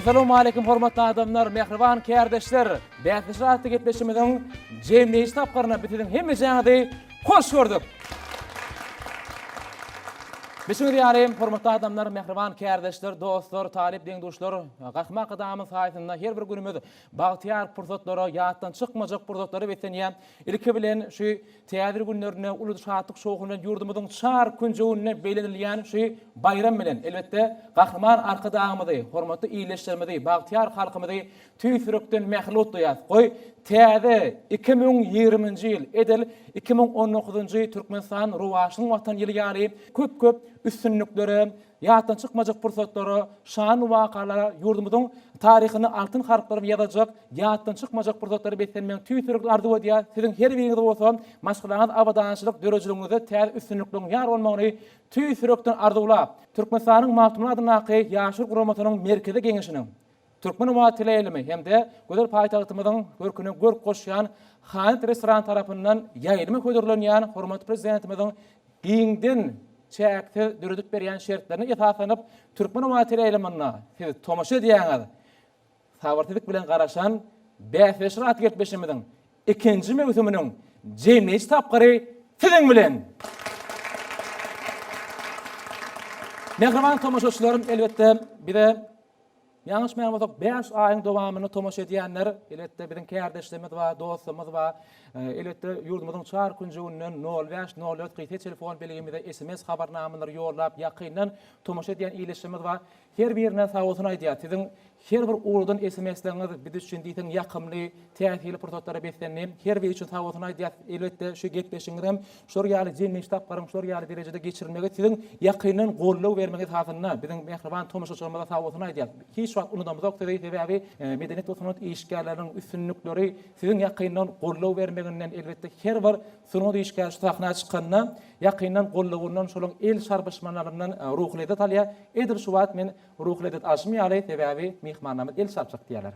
Essalawmaleýkim hormatly adamlar, mähriban kärdeşler! Bäsleşik atly gepleşigimiziň jemleýji tapgyryna biz siziň hemmejäňizi hoş gördük! Bilşiňiz ýaly, hormatly adamlar, mähriban kärdeşler, dostlar, talyp deň-duşlar, Gahryman Arkadagymyz saýasynda her bir günümiz bagtyýar pursatlara, ýatdan çykmajak pursatlara beslenýär. Ilki bilen şu Täze ýyl günlerinde uly şatlyk-şowhun bilen ýurdumyzyň çar künjeginde bellenilýän şu baýram bilen, elbetde, Gahryman Arkadagymyzy, hormatly ildeşlerimizi, bagtyýar halkymyzy tüýs ýürekden mähirli gutlaýarys. Goý, täze 2020-nji ýyl edil 2019-njy Türkmenistan rowaçlygyň Watany ýyly ýaly köp-köp üstünliklere, Ýatdan çykmajak pursatlara, şanly wakalara, ýurdumyzyň taryhyny altyn harplar bilen ýazyljak ýatdan çykmajak pursatlara beslenmegini tüýs ýürekden arzuw edýäris. Siziň her biriňize bolsa maşgalaňyz abadançylyk, döredijiliginiňizde täze üstünlikleriň ýar bolmagyny tüýs ýürekden arzuwlap, Türkmenistanyň Magtymguly adyndaky Ýaşlar guramasynyň Merkezi Geňeşiniň Türkmen howa teleýaýlymy hem-de gözel paýtagtymyzyň görküne görk goşýan Hanyt restorany tarapyndan ýaýlyma hödürlenýän hormatly Prezidentimiziň giňden çäksiz döredip berýän şertlerine esaslanyp, Türkmen howa teleýaýlymynda siz tomaşa edýäňiz. Sabyrsyzlyk bilen garaşan Bäsleşik atly gepleşigimiziň ikinji möwsüminiň jemleýji tapgyry siziň bilen! Mähriban tomaşaçylarym, elbetde, bize Ýalňyşmaýan bolsak, bäş aýyň dowamynda tomaşa edýänler, elbetde, biziň kärdeşlerimiz bar, dostlarymyz bar. Elbetde, ýurdumyzyň çar künjeginden nol bäş, nol dört gysga telefon belgimize sms habarnamalary ýollap, ýakyndan tomaşa edýän ildeşlerimiz bar. Her birine sagbolsun aýdýas. Siziň her bir ugradan sms-leriňiz biz üçin diýseň ýakymly, täsirli pursatlara beslendi. Her biri üçin sagbolsun aýdýas. Elbetde, şu gepleşigiňizem şular ýaly jemleýji tapgyryň şular ýaly derejede geçirilmegi siziň ýakyndan goldaw bermegiň esasynda biziň mähriban tomaşaçylarymyza sagbolsun aýdýas. Hiç wagt unudamyzok sizi, sebäbi medeniýet we sungat işgärleriniň üstünlikleri siziň ýakyndan goldaw bermeginden, elbetde, her bir sungat işgäri şu sahna çykanda ýakyndan goldawyndan, şolaryň el çarpyşmalaryndan ruhy lezzet alýar. Edil şu wagt men Ruhy lezzet alşym ýaly, sebäbi myhmanlarymyz el çarpjak diýýärler.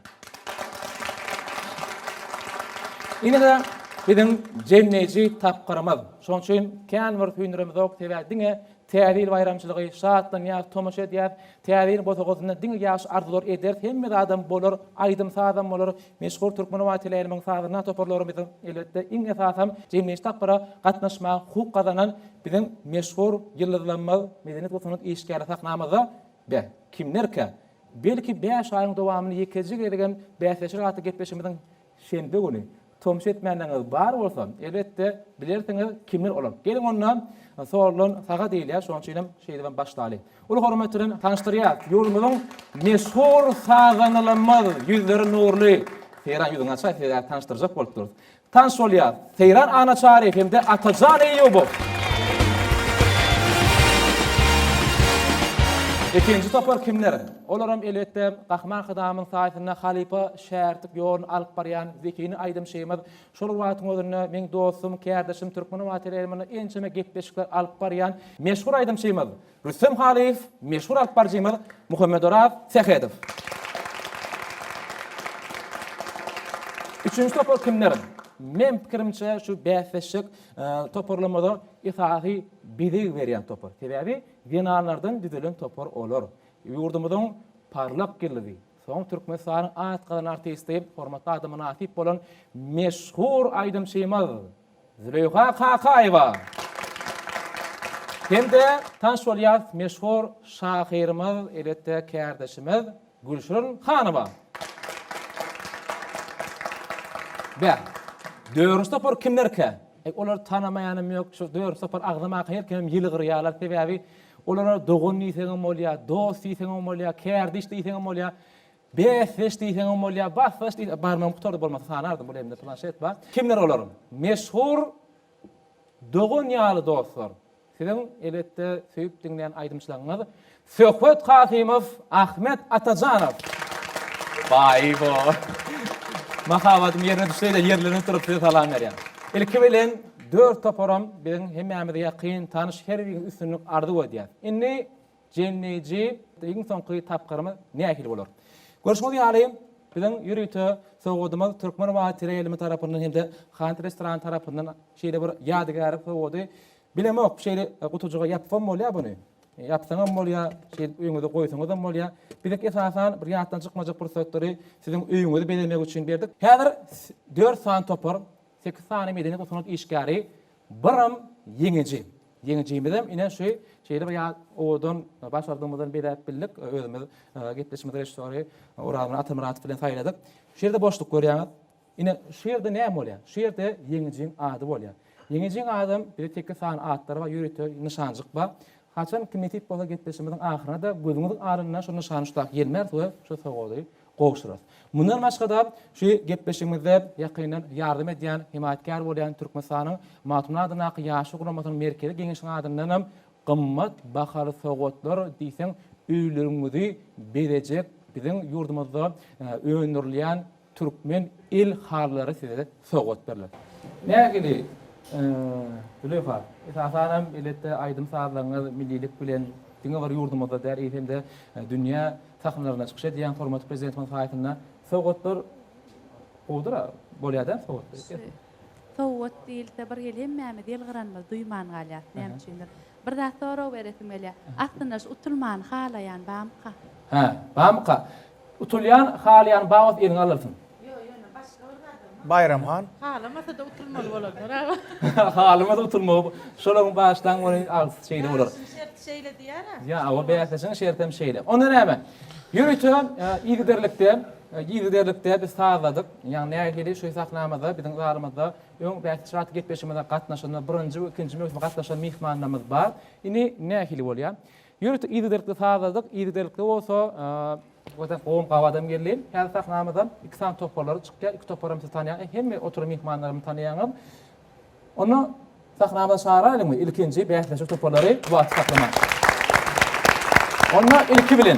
Ine-de biziň jemleýji tapgyrymyz. Şonuň üçin kän bir süýndüremizok, sebäbi diňe Täze ýyl baýramçylygy, şatlanýas, tomaşa edýäs. Täze ýylyň bosagasynda diňe ýagşy arzuwlar ederis, hemme zadam bolar, aýdym-sazam bolar. Meşhur Türkmen howa teleýaýlymyň sazanda toparlarymyzyň, elbetde, iň esasam jemleýji tapgyra gatnaşmaga hukuk gazanan Biziň meşhur ýyldyzlarymyz, medeniýet we sungat işgärleri sahnamyzda, beh, kimlerkä? Belki bäş aýyň dowamynda ýekeje gezegem Bäsleşik atly gepleşigimiziň şenbe güni tomaşa etmänleriňiz bar bolsa, elbetde, bilersiňiz kimler olar. Geliň onda, soldan saga diýilýär, şonuň üçinem şeýdibem başlaly. Uly hormat bilen tanyşdyrýas, ýurdumyzyň meşhur sazandalarymyz, ýüzleri nurly, Seýran ýüzüňi açaý, sebäbi tanyşdyrjak bolup durus. Tanyş bolýar. Seýran Annaçaryýew hem-de Atajan Eýýubow. Ikinji topar kimler? Olaram elbetde Gahryman Arkadagymyzyň saýasynda halypa şägirtlik ýoluny alyp barýan zehinli aýdymçymyz, şol bir wagtyň özünde meň dostum, kärdeşim, Türkmen howa teleýaýlymynda ençeme gepleşikler alyp barýan meşhur aýdymçymyz Rüstem Halyýew, meşhur alypbaryjymyz Muhammedoraz Sähedow. Üçünji topar kimler? Meň pikirimçe şu bäsleşik toparlamada esasy bezeg berýän topar. Sebäbi zenanlardan düzülen topar olar. Ýurdumyzyň parlak ýyldyzy, soň Türkmenistanyň at gazanan artisti, hormatly ada mynasyp bolan meşhur aýdymçymyz Züleýha Kakaýewa hem-de tanyş bolýas meşhur şahyrymyz, elbetde kärdeşimiz Gülşirin Hanowa. Bäh, dördünji topar kimlerkä? Eý, olary tanamaýanam ýok, şu dördünji topar agzamaka her kimem ýylgyrýarlar, sebäbi olara dogan diýseňem bolýar, dost diýseňem bolýar, kärdeş diýseňem bolýar. Bäsdeş diýseňem bolýar, basdaş diýseň, barmagym gutardy bolmasa sanardym, bul elimde planşet bar. Kimler olar? Meşhur dogan ýaly dostlar. Siziň elbetde söýüp diňleýän aýdymçylaryňyz Söhbet Kasymow, Ahmet Atajanow. Baý-bo. Mahabatym ýerine düşse-de ýerlenip durup size salam berýän. Ilki bilen dört toparam biziň hemmämize ýakyn, tanyş her biriňize üstünlik arzuw edýäs. Indi Jemleýji iň soňky tapgyrymyz nähili bolar? Görşüňiz ýaly, biziň ýörite sowgadymyz Türkmen howa teleýaýlymy tarapyndan hem-de Hant restorany tarapyndan şeýle bir ýadygärlik sowgady. Bilemok, şeýle gutujyga ýapsam bolýar buny. Ýapsaňam bolýar, şeýdip öýüňize goýsaňyzam bolýar. Biziňki esasan bir ýatdan çykmajak pursatlary siziň öýüňizi bezemek üçin berdik. Häzir dört sany topar, sekiz sany medeniýet we sungat işgäri, biram ýeňiji. Ýeňijimizem ine şu şeýle bir ýat owadan başardygymyzdan bezäp bildik. Özümiz gepleşigimiziň režissýory Orazmyrat Atamyratow bilen saýladyk. Şu ýerde boşluk görýäňiz. Ine, şu ýerde näme bolýar? Şu ýerde ýeňijiň ady bolýar. Ýeňijiň adam bize sekiz sany atlary bar, ýörite nyşanjyk bar. Haçan kim nesip bolsa gepleşigimiziň ahyrynda-da gözüňiziň alynda şu nyşany şutak ýelmäris we şu sowgady gowşurarys. Mundan başga-da şu gepleşigimizde ýakyndan ýardam edýän, hemaýatkär bolýan Türkmenistanyň Magtymguly adyndaky Ýaşlar guramasynyň Merkezi Geňeşiniň adyndanam gymmat bahaly sowgatlar diýseň öýleriňizi bezejek biziň ýurdumyzda öndürilýän Türkmen el halylary size sowgat berler. Nähili Züleýha, esasanam elbetde aýdym-sazlaryňyz millilik bilen diňe bir ýurdumyzda däl, eýsem-de dünýä sahnalarynda çykyş edýän hormatly Prezidentimiziň saýasynda sowgatlar gowudyr-a, bolýar däl sowgatlar? Sowgat diýilse bir hili hemmämiz ýylgyranymyzy duýman galýarys näme üçindir. Bir zat sorag beresim gelýär. Aslynda şu utulmany halaýan bamyka? Hä, bamyka? Utulýan, halaýan bar bolsa eliňe alyrsyň. Ýok, ýöne başga bir zadam bar. Baýram han. Halamasa-da utulmaly bolanlar aga. Halamasa utulmagy, şolaryň başlan ony alsy şeýle bolar. Bäsleşiň şerti şeýle diýýär-ä. Ýa, hawa, bäsleşiň şertem şeýle. Onda näme? Ýörite yzygiderlikde, yzygiderlikde biz sazladyk. Ýagny nähili şu sahnamyzda, biziň zalymyzda Öň Bäsdeş atly gepleşigimize gatnaşan birinji we ikinji möwsüme gatnaşan myhmanlarymyz bar. Indi nähili bolýar? Ýörite yzygiderlikde sazladyk. Yzygiderlikde bolsa Watan gowum gabadam geldi. Häzir sahnamyzda iki sany toparlar çykýar. Iki toparam siz tanýaňyz. Hemme oturan myhmanlarymyzy tanýaňyz. Onda sahnamyza çagyraýlyňmy ilkinji bäsleşik toparlary wagty saklaman. Onda ilki bilen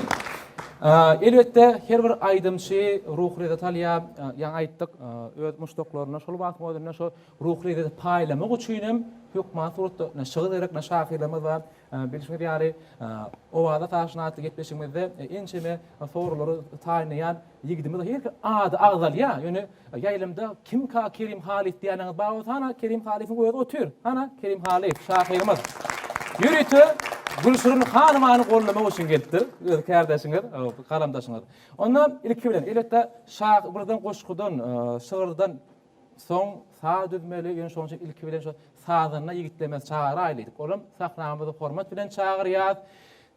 elbetde her bir aýdymçy ruhy lezzet alýar. Ýaňy aýtdyk, öz muşdaklaryna şol wagtyň özünde şo ruhy lezzeti paýlamak üçin hem hökman suratda ne şygyr gerek, ne şahyrlarymyz bar. Bilşiňiz ýaly, Owaza taşyny atly gepleşigimizde ençeme soraglary taýynlaýan ýigidimiz her ady agzalýar. Ýöne Ýaýlymda kimka Kerim Halyf diýýäniňiz bar bolsa hana Kerim Halyfyň özi otyr. Hana Kerim Halyf şahyrymyz. Ýörite Gülşirin hanymany goldamak üçin gelipdir. Öz kärdeşiňiz, galamdaşyňyz. Onda ilki bilen elbetde şa birden goşgudan, şygyrdan soň saz düzmeli. Ýöne şonuň üçin ilki bilen şo sazanda ýigitlerimizi çagyraýly diýdik. Olam sahnamyzy hormat bilen çagyrýas.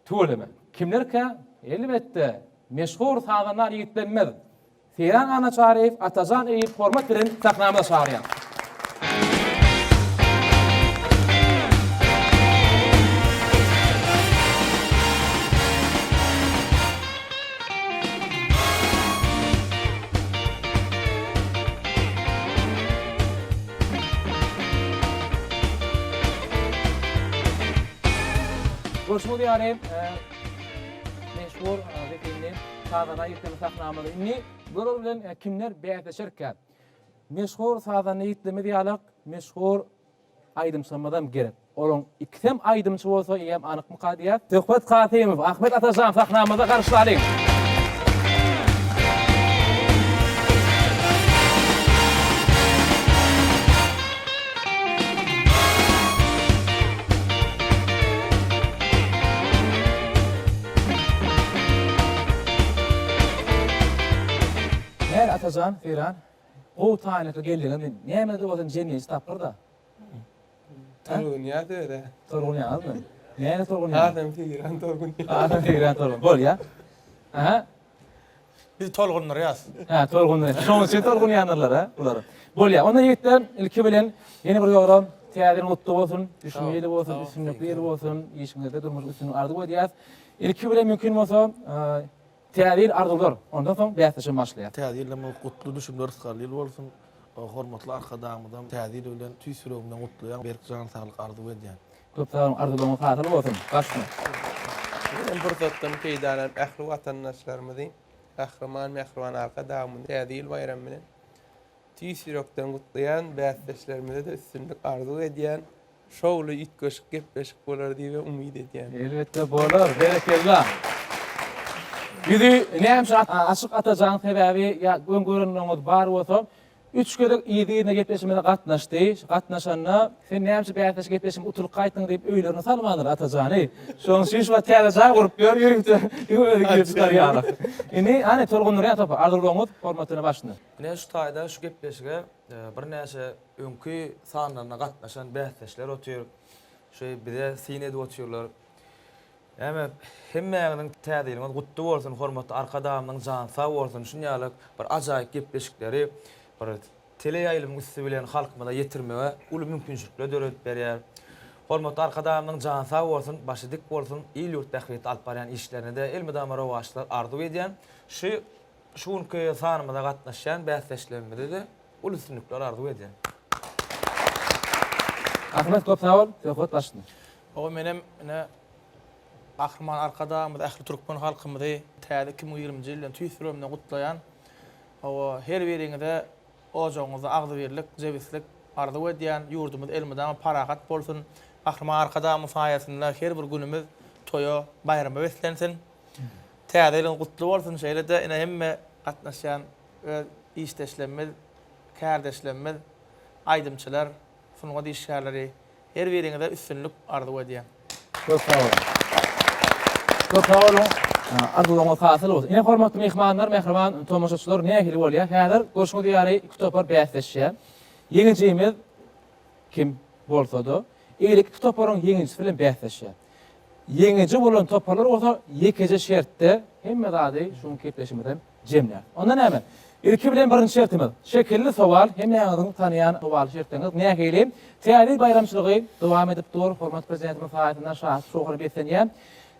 Tüweleme. Kimlerkä? Elbetde, meşhur sazandar ýigitlerimiz. Seýran Annaçaryýew, Atajan Eýip hormat bilen sahnamyza çagyrýar. Görşüňiz ýaly, meşhur zehinli sazanda ýigitlerimiz sahnamyzda. Indi bular bilen kimler bäsleşerkä? Meşhur sazanda ýigitlerimiz ýalak meşhur aýdymçylarymyzam gerek. Olaryň ikisem aýdymçy bolsa eýýäm anykmyka diýýäs. Söhbet Kasymow, Ahmet Atajan sahnamyzda garşylalyň. Näl Atajan, Seýran, gowy taýynlykly geldiňizmi? Näme-de bolsa jemleýji tapgyr-da. Tolgunýas öz-ä. Tolgunýaňyzmy? Näme tolgunýaňyz? Hasam Seýran tolgunýar. Hasam Seýran tolgun. Bolýa. Aha. Biz tolgundyrýas. Hä, tolgundyrýas. Şonuň üçin tolgunýandyrlar-a bular. Bolýa. Onda ýigitler, ilki bilen ýene bir ýola Täze ýylyň gutly bolsun, düşümli ýyly bolsun, üstünlikli ýyl bolsun, işiňizde durmuşda üstünlik arzuw edýäs. Ilki bilen mümkin bolsa, Täze ýyl arzuwlar, ondan soň bäsleşigem başlaýar. Täze ýylymyz gutly, düşümli, rysgally ýyl bolsun. Hormatly Arkadagymyzam Täze ýyly bilen tüýs ýüregimden gutlaýan, berk jan saglyk arzuw edýän. Köp sag boluň arzuwlaryňyz hasyl bolsun. Başla. Men hem pursatdan peýdalanyp ähli watandaşlarymyzy Gahryman Mähriban Arkadagymyzyň Täze ýyl baýramy bilen tüýs ýürekden gutlaýan, bäsdeşlerimize-de üstünlik arzuw edýän. Şowly üýtgeşik gepleşik bolar diýibem umyt edýän. Elbetde bolar, berekella. Ýüzi näme üçin açyk Atajan sebäbi ýa öň görenleriňiz bar bolsa. Üç gezek yzly-yzyna gepleşigimize gatnaşdy. Gatnaşanda, Sen näme üçin bäsleşik gepleşigimi utulyp gaýtdyň diýip öýlerine salmandyr Atajany. Şonuň üçin şu wagt täze jaý gurup ýör, ýörite özi girip çykar ýaly. Indi, hany, tolgundyrýan topar, arzuwlaryňyz hormatyna başyna. Ine şu taýda şu gepleşige birnäçe öňki sanlaryna gatnaşan bäsdeşler otyr. Şu bize syn edip otyrlar. Näme, hemmäňiziň Täze ýylyňyz gutly bolsun, hormatly Arkadagymyzyň jany sag bolsun, şun ýaly bir ajaýyp gepleşikleri bir teleýaýlymyň üsti bilen halkymyza ýetirmege uly mümkinçilikler döredip berýär. Hormatly Arkadagymyzyň jany sag bolsun, başy dik bolsun, il-ýurt bähbitli alyp barýan işlerine-de elmydama rowaçlyklar arzuw edýän. Şu şu günki sanymyza gatnaşýan bäsdeşlerimize-de uly üstünlikler arzuw edýän. Ahmet köp sag bol, söhbet başynda. Oba menem ine Gahryman Arkadagymyzy ähli türkmen halkymyzy täze 2020-nji ýyl bilen tüýs ýüregimden gutlaýan. Hawa her biriňize ojagyňyzda agzybirlik, jebislik arzuw edýän. Ýurdumyz elmydama parahat bolsun. Gahryman Arkadagymyň saýasynda her bir günümiz toýa, baýrama beslensin. Täze ýylyňyz gutly bolsun. Şeýle-de ine hemme gatnaşýan öz işdeşlerimiz, kärdeşlerimiz, aýdymçylar, sungat işgärleri Her biriňize üstünlik arzuw edýän. Köp sag boluň. Köp sag boluň. Arzuwlaryňyz hasyl bolsun. Ine hormatly myhmanlar, mähriban tomaşaçylar nähili bolýar? Häzir görşüňiz ýaly iki topar bäsleşýär. Ýeňijimiz kim bolsa-da, eýleki iki toparyň ýeňijisi bilen bäsleşýär. Ýeňiji bolan toparlar bolsa ýekeje şertde hemme zady şu günki gepleşigimizem jemlär. Onda näme? Ilki bilen birinji şertimiz, şekilli sowal, hemmäňiziň tanaýan sowal şertleriňiz nähili? Täze ýyl baýramçylygy dowam edip dur, hormatly Prezidentimiz saýasynda şatlyk-şowhuna beslenýär.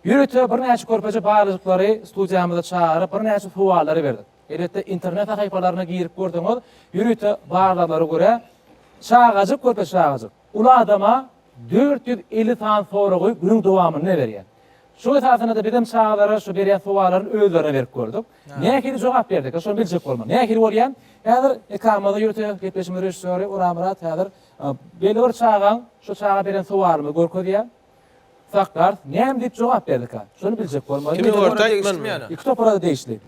Ýörite birnäçe körpeje balyjyklary studiýamyza çagyryp, birnäçe sowallary berdik. Elbetde, internet sahypalaryna girip görseňiz, ýörite barlaglara görä, çagajyk, körpe çagajyk, uly adama 450 sany soragy günüň dowamynda berýär. Şu esasynda-da bizem çagalara şu berýän sowallaryny özlerine berip gördük. Nähili jogap berdikä, şony biljek bolmaly. Nähili bolýar? Häzir ekranymyzda ýörite gepleşigimiziň režissýory Orazmyrat häzir belli bir çagaň şu çaga beren sowalyny görkezýär. Saklarys. Näme diýip jogap berdikä? Şony biljek bolmaly. Kime görde aýtmalymy? Iki topara-da degişli.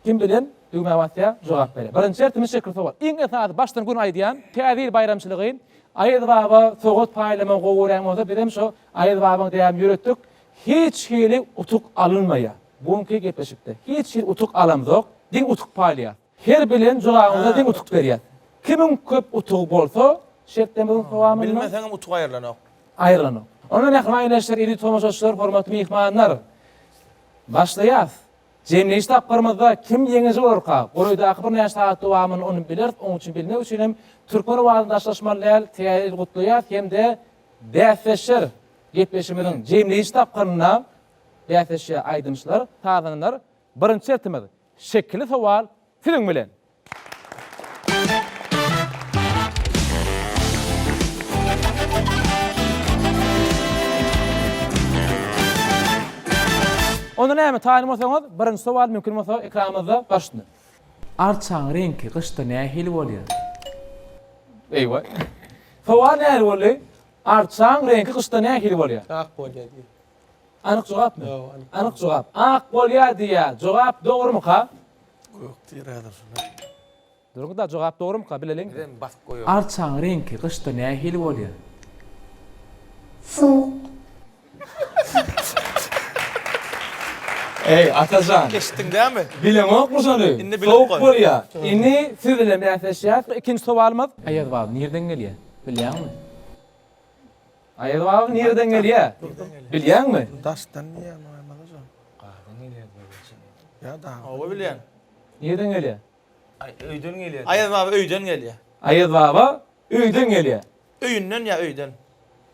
Kim bilen düwmä basýar, jogap berýär. Birinji şertimiz şekil sowal. Iň esasy başdan gün aýdýan Täze ýyl baýramçylygy Aýaz baba sowgat paýlamagy gowy görýän bolsa bizem şo Aýaz babaň däbini ýöretdik. Hiç hili utuk alynmaýar. Bu günki gepleşikde hiç hili utuk alamzok, diň utuk paýlaýas. Her bilen jogabyňyza diň utuk berýäs. Kimiň köp utugy bolsa şertlerimiziň dowamynda. Bilmeseňem utuk aýrylanok. Aýrylanok. Onda mähriban ildeşler, eziz tomaşaçylar, hormatly myhmanlar! Başlaýas. Jemleýiş tapgyrymyzda kim ýeňiji bolarka? Golaýdaky birnäçe sagat dowamynda ony bileris, onuň üçin bilmek üçin hem Türkmen owazyny daşlaşmaly däl, Täze ýyl gutlaýas hem-de bäsdeşler gepleşigimiziň jemleýiş tapgyrynda bäsleşýär aýdymçylar, sazandalar. Birinji şertimiz, şekilli sowal siziň bilen! Onda näme, taýyn bolsaňyz, birinji sowal mümkin bolsa ekranymyzda başynda. Arçaň reňki gyşda nähili bolýar? Eýwa. Sowal nähili boldy? Arçaň reňki gyşda nähili bolýar? Ak bolýar diýýär. Anyk jogapmy? Ýok, anyk. Anyk jogap. Ak bolýar diýýär. Jogap dogrumyka? Gök diýer häzir şuna. Duruň-da, jogap dogrumyka, bileliň. Bizem basyp goýalyň. Arçaň reňki gyşda nähili bolýar? Sowuk. Eý, Atajan. Eşitdiň dämi? Bileňokmy şony? Indi bilip Sowuk goý. bolýar. Indi siz bilen bäsleşýäs. Ikinji sowalymyz. Aýaz baba nirden gelýär? Bilýäňmi? Aýaz baba nireden gelýär? Bilýäňmi? Daşdan diýýän Aýaz jan. Gardan gelýär diýýär. Ýa dagdan. Hawa bilýän. Nireden gelýär? Aý öýden gelýär. Aýaz baba öýden gelýär. Aýaz baba öýden gelýär. Öýünden ýa öýden.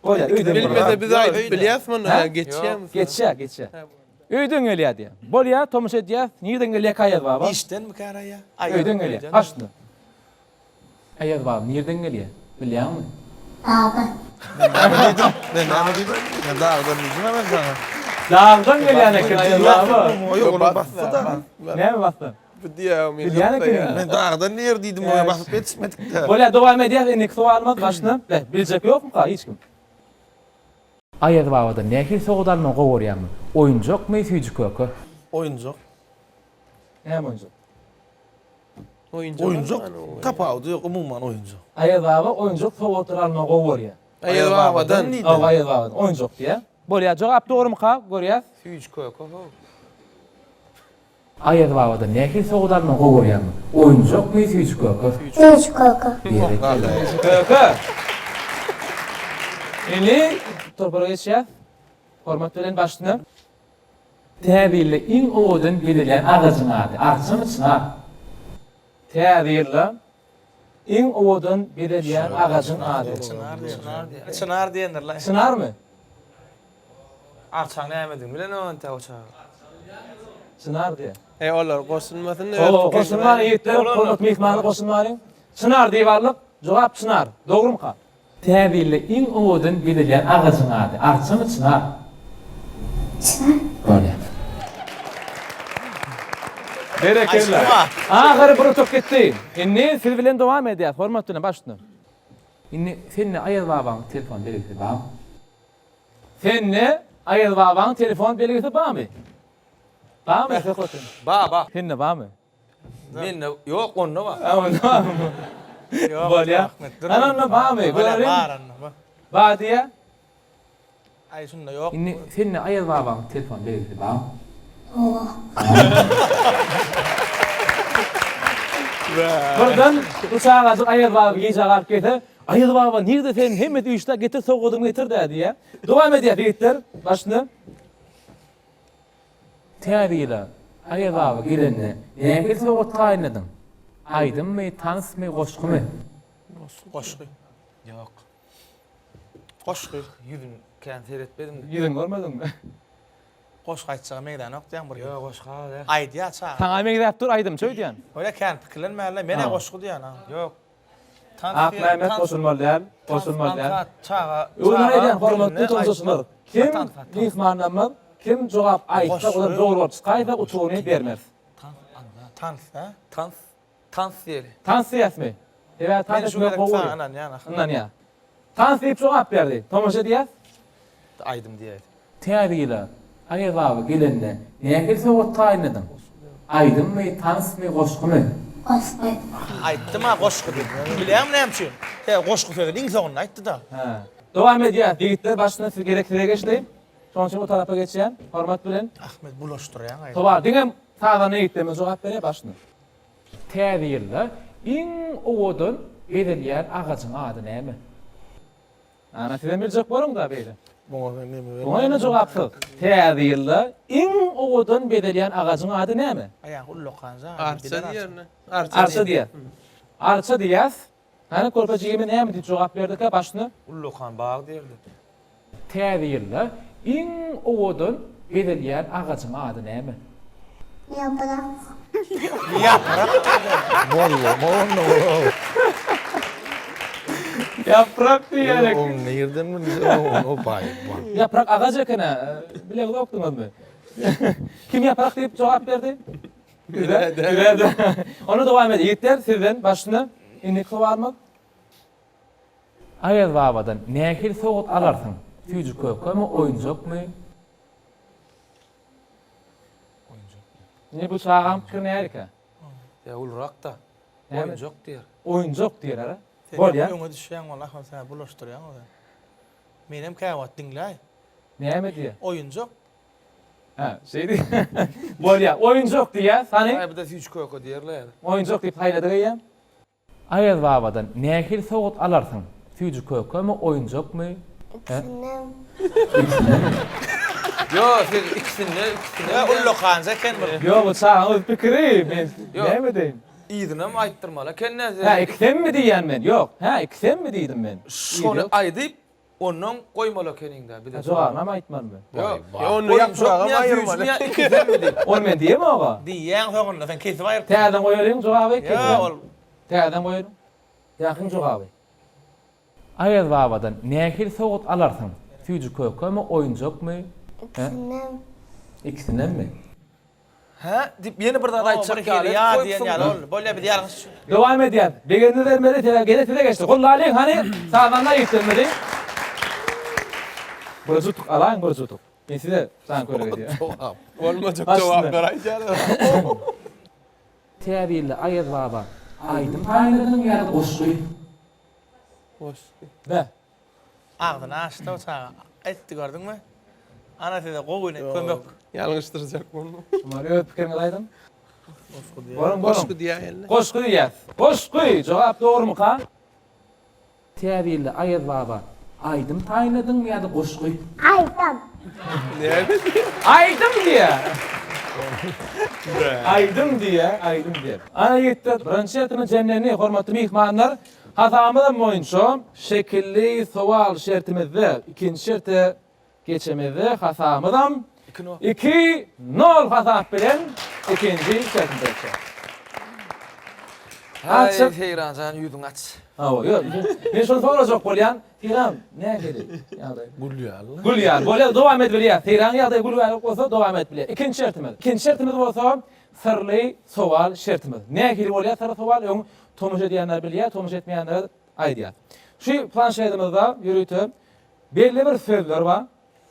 Bolýar, öýden bolýar. Bilmese biz aýdyp bilýäs muny ýa geçýärmi? Geçýär, geçýär. Öýden gelýär diýýär. Bolýar, tomaşa edýäs. Nireden gelýär Aýaz baba? Işdenmi kär aýa? Öýden gelýär. Aşna. Aýaz baba nirden gelýär, bilýäňmi? Dagdan. Men näme diýdim? Men näme diýdim? Men dagdan diýdim men saňa. Dagdan gelýän eken Aýaz baba. Ýok, ol basdy da. Näme basdy? Bu diýýär men. Bilýän ekeniň. Men dagdan diýer diýdim, oňa basyp ýetişmedik-de. Bolýar, dowam edýäs indiki sowalymyz başyna. Beh, biljek ýokmyka hiç kim? Aýaz babadan nähili sowgat almagy gowy görýäňmi? Oýunjakmy, süýji-köke? Oýunjak. Näme oýunjak? Oýunjak. Oýunjak tapawudy ýok, umuman oýunjak. Aýaz baba oýunjak sowgatlar almagy gowy görýär. Aýaz babadan. Hawa, Aýaz babadan oýunjak diýýär. Bolýar, jogap dogrumyka görýäs. Süýji köke how. Aýaz babadan nähili sowgat almagy gowy görýäňiz? Oýunjakmy, süýji köke? Süýji köke. Berekella. Süýji köke. Indi topara geçýäs. Hormat bilen başyna. Täze ýylda iň owadan bezelýän agajyň ady, arçamy, çynar? Täze ýylda iň owadan bezelýän agajyň ady. Çynar diýendir. Çynar diýendirler. Çynarmy? Arçaň nämedigini bilenok entek o çaga. Çynar diýýär. E olar goşulmasyn. Hawa, goşulmaly ýigitler, hormatly myhmanlar goşulmaly. Çynar diýip aldyk. Jogap çynar. Dogrumyka? Täze ýylda iň owadan bezelýän agajyň ady, arçamy, çynar? Çynar. Bolýar. Berekella. Ahyry bir utuk gitdi. Indi siz bilen dowam edýäs. Hormat bilen baş üstüne. Indi sende Aýaz babaň telefon belgisi barmy? Sende Aýaz babaň telefon belgisi barmy? Barmy Söhbet? Ba, ba. Sende barmy? Mende ýok, onda bar. Ha, onda barmy? Ýok. Bolýar. Ana onda barmy? Görelim. Bar onda. Bar. Bar diýýär. Aý şunda ýok. Indi sende Aýaz babaň telefon belgisi barmy? Hawa. Birden bu çagajyk Aýaz baba gijä galyp gelse, Aýaz baba nirde sen hemmesi üýşdä getir sowgadyňy getir-dä diýýär. Dowam edýäs ýigitler başyna. Täze ýyla Aýaz baba gelende nähili sowgat taýynladyň? Aýdymmy, tansmy, goşgumy? Goşgy. Ýok. Goşgy. Ýüzüni kän seretmedim. Ýüzüni görmediňmi? Goşgy aýtjaga meňzänok diýýäň bir. Ýok, goşgy az däl. Aýdýar çaga. Saňa meňzäp dur aýdymçy öýdýän. Bolýa kän pikirlenmäli, men-ä goşgy diýýän a. Ýok. Akmämmet goşulmaly däl, goşulmaly däl. Çaga, Öwran aýdýan hormatly tomaşaçylar, kim myhmanlarymyz kim jogap aýtsa olar dogry bolup çykaýsa utugyny bermeris. Tans, hä? Tans, tans diýeli. Tans diýäsmi? Sebäbi tans etmek gowy. Ynanýan. Ynanýar. Tans diýip jogap berdi. Tomaşa edýäs. Aýdym diýäýdi. Täze ýyla Aýaz baba gelende nähili sowgat taýynladyň? Aýdymmy, tansmy, goşgumy? Goşgy. Aýtdym-a goşgy diýip. Bilýäňmi näme üçin? Sebäbi goşgy sözüni iň soňunda aýtdy-da. Hä. Dowam edýäs. Ýigitler başynda siz gezek size geçdi. Şonuň üçin o tarapa geçýän. Hormat bilen. Ahmet bulaşdyrýaň aýdymy. Sowal diňe sazanda ýigitlerimiz jogap berýär başynda. Täze ýylda iň owadan bezelýän agajyň ady näme? Ana sizem biljek boluň-da beýle. Muňa men neme bermeli? Muňa ýene jogapsyz. Täze ýylda iň owadan bezelýän agajyň ady näme? Aýagy ullakan jan. Arça diýerne. Arça diýýär. Arça diýýäs. Hany körpe jigime näme diýip jogap berdikä başyna? Ullakan bag diýerdi. Täze ýylda iň owadan bezelýän agajyň ady näme? Ýaprak. Ýaprak. Ýaprak diýerek. Ony nirden bildi? O baý. Ýaprak agaç eken-ä. Bileňzokdyňyzmy? Kim ýaprak diýip jogap berdi? Güzel. Onda dowam edýär. Ýigitler sizden başyna indiki sowalymyz. Aýaz babadan nähili sowgat alarsyň? Süýji kökemi, oýunjakmy? Indi bu çagaň pikiri nälikä? Ýa ulurak-da. Oýunjak diýer. Oýunjak diýer, ara? Sen Bolýar. öňe düşýäň walla, ahmet sen bulaşdyrýaň özüň. Menem käwagt diňläý. Näme diýer? Oýunjak. Hä, şeý diýer. Bolýar. Oýunjak diýer. Hany? Aý, bu-da süýji köke diýerler. Oýunjak diýip saýladyk eýýäm. Aýaz babadan nähili sowgat alarsyň? Süýji kökemi, oýunjakmy? Ikisinden. Ikisindenmi? Ýok, siz ikisinde, ikisinde. Ýa ullakanja eken bir. Ýok, bu çagaň öz pikiri. Men Ýok. näme edeýin? Yzynam aýtdyrmaly eken-dä size. Hä, ikisemmi diýýän men. Ýok. Hä, ikisemmi diýdim men. Şony aýdyp, Ondan goýmaly ekeniňdä bize. Jogabynam aýtmalymy? Ýok. Ýa onda ýapragam aýyrmaly. Ikisem diýip. Ony men diýemog-a. Diýýäň soňunda sen kesip aýyrtdyň. Täzeden goýalyň jogaby kesip. Ýok ol. Täzeden goýalyň. Ýakyň jogaby. Aýaz babadan nähili sowgat alarsyň? Süýji kökemi, oýunjakmy? Ikisinden. Ikisindenmi? Hä? Diýip ýene bir zat aýtjak ýaly ýa edip diýen goýupsyň. ýaly boldy. Bolýa biz ýalňyş düşündik. Dowam edýäs. Begendiz bermeli sebäbi gezek size geçdi. Gollalyň hany sazanda ýigitlerimizi. Bir jutuk alaýyň bir jutuk. Men size jan köleg edýän. Jogap. Bolmajak jogaplar aýdýarlar. Täze ýylda Aýaz baba. Aýdym taýynladyňmy ýa-da goşgy? Goşgy. Be. Agzyny açdy o çaga. Aýtdy gördüňmi? Ana size gowy ine kömek. Ýalňyşdyrjak bolma. Şular öz pikiriňizi aýdyň. Goşgy diýýär. Boluň, boluň. Goşgy diýäýeli. Goşgy diýýäs. Goşgy! Jogap dogrumyka? Täze ýylda Aýaz baba aýdym taýynladyňmy ýa-da goşgy? Aýdym. Näme diýýär? Aýdym diýýär. Aýdym diýýär, aýdym diýýär. Ana ýigitler, birinji şertimiz jemlendi, hormatly myhmanlar. Hasabymyzam boýunça şekilli sowal şertimizde ikinji şerte geçemizde hasabymyzam iki nol hasap bilen ikinji şertimize geçýär. Haý Seýran jan ýüzüňi aç. Hawa, ýok. Men şony sorajak bolýan. Seýran nähili ýagdaý? Gül ýaly. Gül ýaly. Bolýar, dowam edip bilýär. Seýranyň ýagdaýy gül ýaly bolsa dowam edip bilýär. Ikinji şertimiz. Ikinji şertimiz bolsa syrly sowal şertimiz. Nähili bolýar syrly sowal? Öň tomaşa edýänler bilýär, tomaşa etmeýänlere aýdýas. Şu planşetimizde ýörite belli bir sözler bar.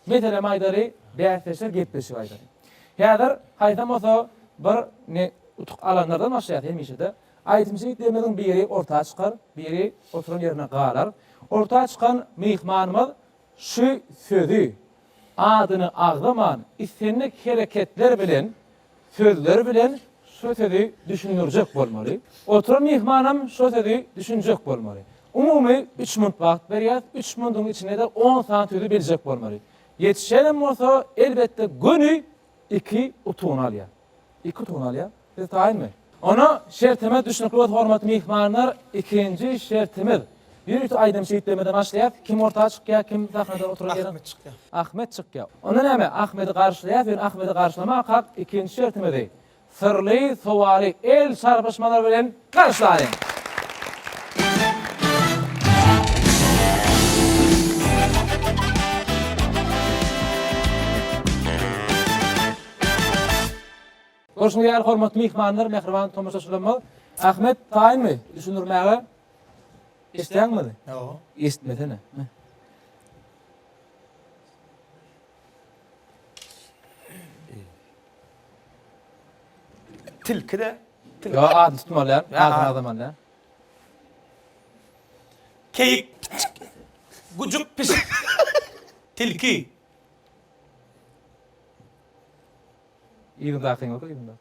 Meselem aýdaly, bäsdeşler gepleşik aýdaly. Häzir haýsam bolsa bir ne utuk alanlardan başlaýas hemişe-de. Aýdymçy ýigitlerimiziň biri orta çykar, biri oturan ýerinde galar. Orta çykan myhmanymyz şu sözi adyny agzaman islendik hereketler bilen sözler bilen şo sözi düşündirjek bolmaly. Oturan myhmanam şo sözi düşünjek bolmaly. Umumy üç munt wagt berýäs, üç munduň içinde-de on sany sözi biljek bolmaly. Ýetişenem bolsa, elbetde göni iki utugyny alýar. Iki utugyny alýar. Siz taýynmy? Onda şertimiz düşnükli bolsa hormatly myhmanlar, ikinji şertimiz. Ýörite aýdymçy ýigitlerimizden başlaýas. Kim orta çykýar, kim sahnada oturan ýeri? Ahmet çykýar. Ahmet çykýar. Onda näme, Ahmedi garşylaýas, ýöne Ahmedi garşylamakak ikinji şertimizi, syrly sowaly el çarpyşmalar bilen garşylalyň! Görşüňiz ýaly, hormatly myhmanlar, mähriban tomaşaçylarymyz, Ahmet taýynmy düşündirmäge? Eşidýäňmi bizi? Ýok. Eşitmesene. Tilki-de. Ýok, adyny tutmaly däl. Adyny agzamaly däl. Keýik. Güjük, pişik. Tilki. Yzyndakyňy oku, yzynda.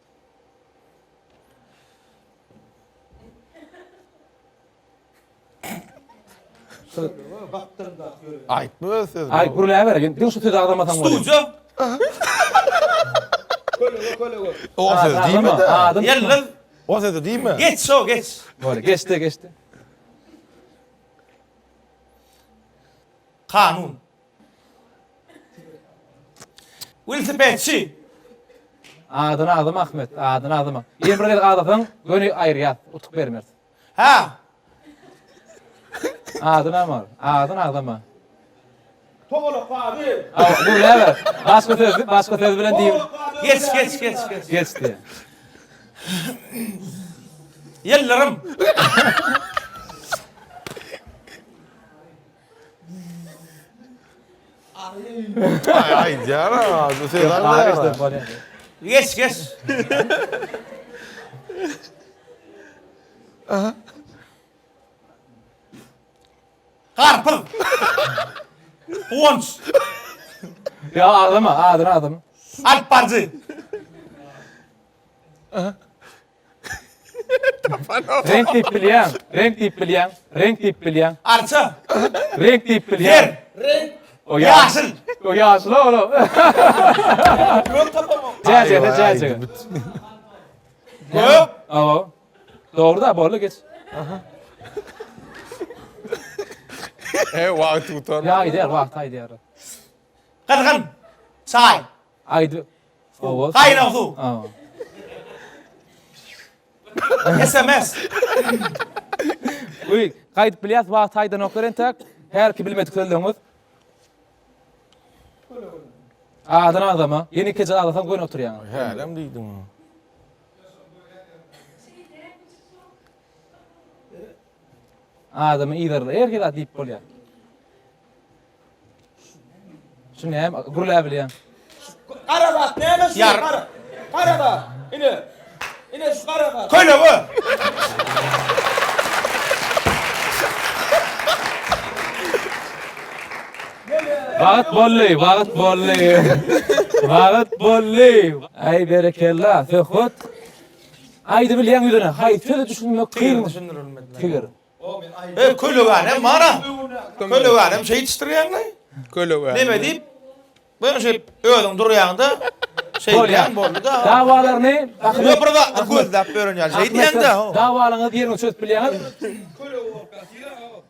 Aýtma öz sözüni. Aý, gürläber, diňe şu sözi agzamasaň bolýar. Studio. O sözi diýme-de. Ýyldyz. O sözi diýme. Geç şo, geç. Bolýar, geçdi, geçdi. Kanun. Welosipedçi. Adyny agzama Ahmet, adyny agzama. Ýene bir gezek agzasaň, göni aýyrýas, utuk bermeris. Hä. Adyny agzama, adyny agzama. Togalak ady. Aw, gürläber. Başga söz, başga söz bilen diýip. Geç, geç, geç, geç. Geçdi. Ýyldyrym. Aýdýar a, bu söz agzaýar. Geç, geç. Garpyz. Guwanç. Ýa agzama, adyny agzama. Alyp baryjy. Reňk diýip bilýäň, reňk diýip bilýäň, reňk diýip bilýäň. Arça. Reňk diýip bilýäň. Reňk. O ýaşyl. O ýaşyl o. Gök tapamok. Jäjege, jäjege. Gök. Awa. Dogry da boldy geç. E, wagt gutar. Ýa aýdýar, wagt aýdýar. Gyzgyn. Çaý. Aýdy. Hawa. Gaýnag suw. Hawa. SMS. Uý, gaýdyp bilýäs, wagt aýdanoklar entäk. Hälki bilmedik sözleriňiz. Adyny agzama. Ýene ikinji agzasaň göni oturýaň. Hälem diýdiň. Adamy yzarla, her hili zat diýip bolýar. Şu näme gürläbilýäň? Gara zat näme şu? Ýar. Gara. Gara zat. Ine. Ine şu gara zat. Kölege. Wagt boldy, wagt boldy. Wagt boldy. Aý berekella, Söhbet. Aýdy bilýäň ýüzüne, haýsy söze düşünmek kyn? Tigir. E, kölegänem bar-a. Kölegänem şeýdişdirýäň-le. Kölegänem. Neme diýip, bu şeýp özüň durýaň-da, şeýdýäň boldy-da. Dawalaryny Ýok, bir zatlar gözläp ýören ýaly şeýdýäň-de. Dawalaryňyzy ýeriňe çözüp bilýäňiz.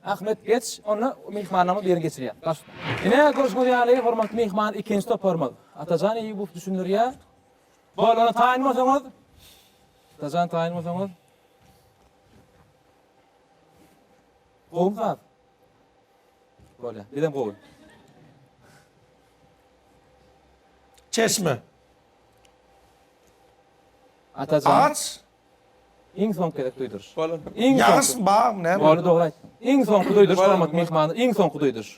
Ahmet geç, onda myhmanlaryňyz birini geçirýär. Baş. Ine, görşüňiz ýaly, hormatly myhman ikinji toparymyz. Atajan Eýýubow düşündirýär. Bolany taýyn bolsaňyz. Atajan taýyn bolsaňyz. Gowumy saz? Bolýar. Bizem gowy. Çeşme. Atajan. Agaç. Iň soňky gezek duýduryş. Iň Ýagyş bag näme? Boldy dogry aýtdyň. Iň soňky duýduryş hormatly myhmanlar, iň soňky duýduryş.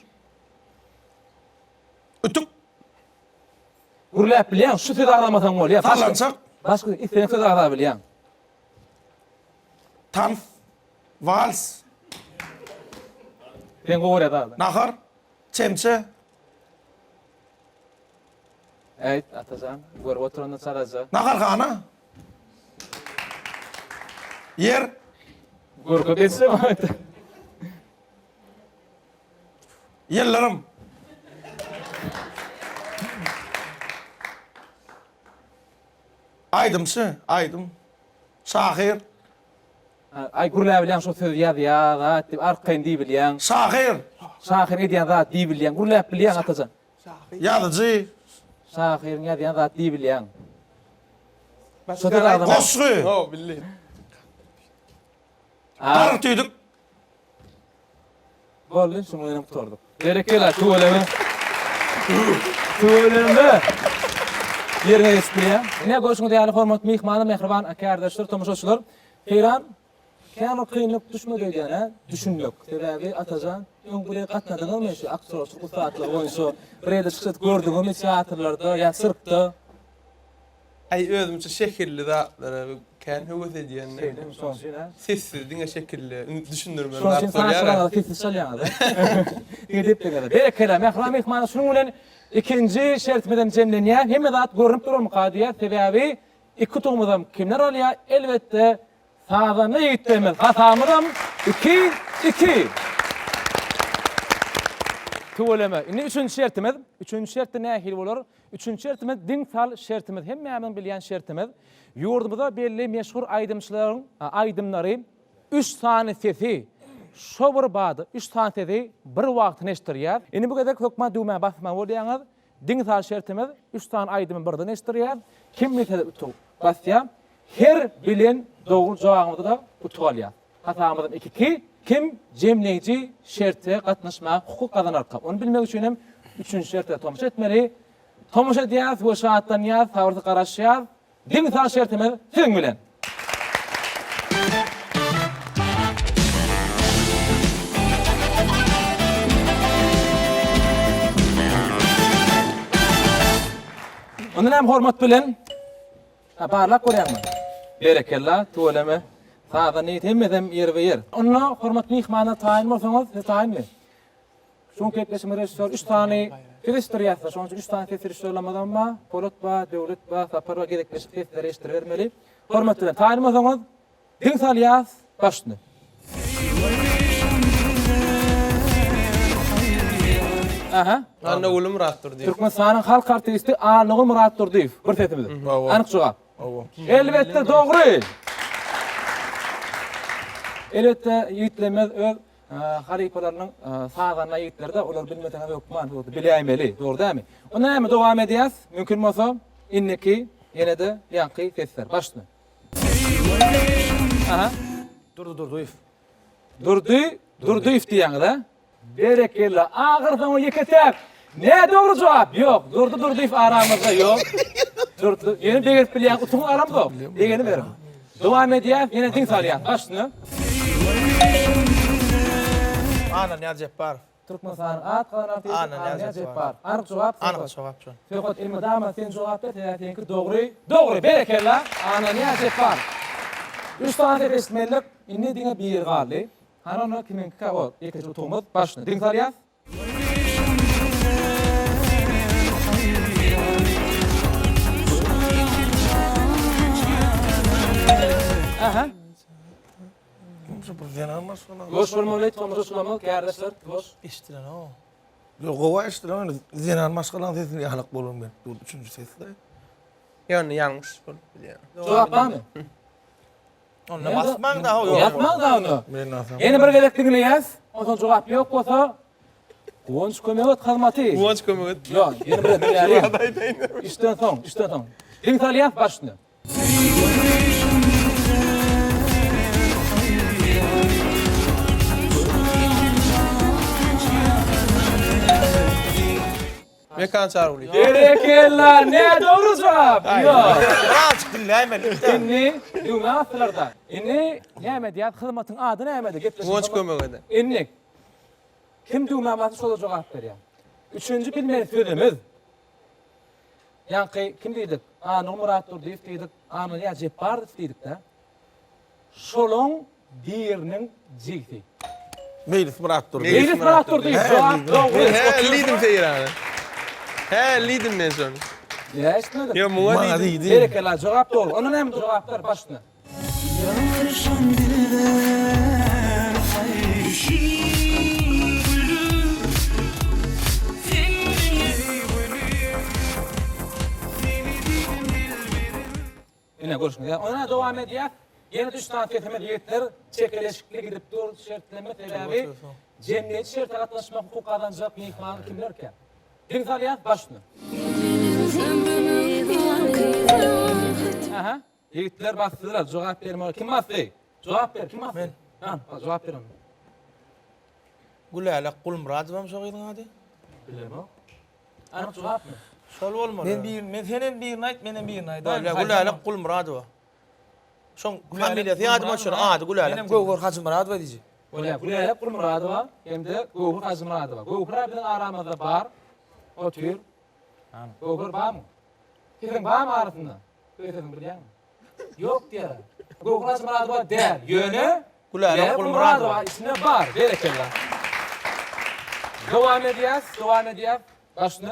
Ütük. Gürläp bilýäň, şu sözi agzamasaň bolýar. Sallançak. Başga islendik sözi agzap bilýäň. Tans. Wals. Sen gowy görýän zadyň. Nahar. Çemçe. Äýt, Atajan, görüp oturanda çalaja. Naharhana. Ýer. Görkep etsem aýt. Ýyldyrym. Aýdymçy, aýdym. Şahyr. Aý gürläbilýäň şo sözi ýazýa zat diýip arkaýyn diýibilýäň. Şahyr. Şahyr edýän zat diýibilýäň. Gürläp bilýäň Atajan. Ýazyjy. Şahyryň ýazýan zat diýibilýäň. Şo sözi agzama. Goşgy. Ho, bildi. Garyk tüýdük. Boldy, şunuň bilen gutardyk. Berekella, tüweleme. Tüweleme. Ýerine geçip bilýän. Ine, görşüňiz ýaly, hormatly myhmanlar, mähriban kärdeşler, tomaşaçylar. Seýran, käbir kynlyk düşmedi öýdýän, hä? Düşünmek. Sebäbi Atajan, öň bir ýere gatnadyňyzmy şu aktýorçylyk ussatlygy boýunça? Bir ýerde çykyş edip gördüňizmi teatrlarda ýa sirkde? Aý özümçe şekilli zatlara kän höwes edýän. Şeýdemi şoň üçin hä? Sessiz diňe şekilli düşündirmeli Şoň üçin zat bolýar. saz çalanyňyzda sessiz çalýaňyz hä? Diňe depdeňize. Berekella mähriban myhmanlar şunuň bilen ikinji şertimizem jemlenýär. Hemme zat görnüp durarmyka diýýär. Sebäbi iki utugymyzam kimler alýar? Elbetde Sazanda ýigitlerimiz hasabymyzam iki, iki. Tüweleme. Indi üçünji şertimiz. Üçünji şertde nähili bolar? Üçünji şertimiz diň sal şertimiz. Hemmämiziň bilýän şertimiz. Ýurdumyza belli meşhur aýdymçylaryň aýdymlary üç sany sesi şo bir bada, üç sany sesi bir wagtyna eşitdirýär. Indi bu gezek hökman düwmä basmaly bolýaňyz. Diň sal şertimiz üç sany aýdymy birden eşitdirýär. Kim bilse utuk basýar. Her bilen dogry jogabymyzda-da utuk alýas. Hasabymyzam iki-iki. Kim jemleýji şerte gatnaşmaga hukuk gazanarka? Ony bilmek üçin hem üçünji şerte tomaşa etmeli. Tomaşa edýäris we şatlanýas, sabyrsyz garaşýas. Diň sal şertimiz siziň bilen. Ondan hem hormat bilen Ha barlap görýäňmi? Berekella, tüweleme. Saza neýt hemmesem ýerbe ýer. Onda hormatly myhmanlar taýyn bolsaňyz, siz taýynmy? Şu günki gepleşigimiz režissýor üç sany ses eşitdirýäs-de, şonuň üçin üç sany ses režissýorlarymyzam bar. Polat bar, Döwlet bar, Sapar bar, gezekleşip sesleri eşitdiribermeli. Hormat bilen taýyn bolsaňyz, Diň salýas başyny. Aha. Annaguly Myratdurdyýew. Türkmenistanyň halk artisti Annaguly Myratdurdyýew. Bir sesimiz. Anyk jogap. Elbetde dogry. Elbetde ýigitlerimiz öz halypalarynyň sazanda ýigitleri-de olar bilmeseňiz hökman biläýmeli. Dogry dälmi? Onda näme dowam edýäs? Mümkin bolsa indiki ýene-de ýaňky sesler. Başyny. Aha. Durdy Durdyýew. Durdy Durdyýew diýýäňiz a? Berekella. Ahyrsoňy ýeke-täk. Nädogry jogap. Ýok. Durdy Durdyýew aramyzda ýok. Durdy. Ýöne begenip bilýän utugyň aramzok. Begeniberiň. Dowam edýäs. Ýene diň salýas. Baş üstüne. Annanyýaz Jepbarow. Türkmenistanyň at gazanan artisti Annanyýaz Jepbarow. Anyk jogap Söhbet. Anyk jogap şol. Söhbet elmydama sen jogap ber sebäbi seňki dogry. Dogry berekella Annanyýaz Jepbarow. Üç sany ses eşitmelidik. Indi diňe biri galdy. Hany onda kimiňkika o ýekeje utugymyz. Başyny diň salýas. Aha. Şu bir zenan maşgala. Ýuwaş bolmaly, tomaşaçylarymyz, kärdeşler, ýuwaş. Eşdilen-ow. Ýok, gowy eşdilen, ýöne zenan maşgalaň sesini ýalak bolan gelip dur, üçünji sesde. Ýöne ýalňyş bolup bilýär. Jogap barmy? Onda basmaň da ýok. Ýatmaň da ony. Men asam. Ýene bir gezek diňleýäs. Onsoň jogap ýok bolsa Guwanç kömek et hyzmaty. Guwanç kömek et. Ýok, ýene bir diňläliň. Üçden soň, üçden soň. Diň salýas başyny. Mekan Çargulyýew. Berekella, nädogry jogap. Ýok. Birazjyk diňläýmeli. Indi düwme basdylar-da. Indi näme diýýär? Hyzmatyň ady nämedi? Gepleşik. Guwanç kömek eder. Indi kim düwme basdy şola jogap berýär. Üçünji bilmeli sözümiz. Ýaňky kim diýdik? Anur Myratdurdyýew diýdik, Annanyýaz Jepbarow diýdik-dä. Şolaň biriniň jigsi. Meýlis Myratdurdyýew. Meýlis Myratdurdyýew jogap dogry. Hä, diýdim Seýrana. Hä, diýdim men şony. Nä eşitmedim? Ýok, muňa Maňa diýdim. diýdi. Berekella, jogap dogry. Onda näme jogaplar başyna? Ine görşüňiz ýaly. Onda dowam edýäs. Ýene-de üç sany sesimiz ýigitler çekeleşikli gidip dur şertleme sebäbi jemgyýetçi şerte gatnaşmak hukuk gazanjak myhman kimlerkä? Diň salýas başyny. Aha. Ýigitler basdylar jogap berme kim basdy? Jogap ber kim basdy? Men. Ha, jogap ber onda. Gülälek Gulmyradowam şo gyzyň ady. Bilemok. Anyk jogapmy? Şol bolmaly. Men bir, men senem birini aýt, menem birini aýdaýyn. Bolýa, Gülälek Gulmyradowa. Şoň familiýasy ýadyma düşen, ady Gülälek. Menem Göwher Hajymyradowa diýjek. Bolýa, Gülälek Gulmyradowa hem-de Göwher Hajymyradowa. Göwher-ä biziň aramyzda bar. Otyr. Göwher barmy? Siziň barmy arasynda? Öz sesiňi bilýäňmi? Ýok diýýär. Göwher Hajymyradowa däl, ýöne Gülälek Gulmyradowa içinde bar. Berekella. Dowam edýäs, dowam edýäs. Başyny.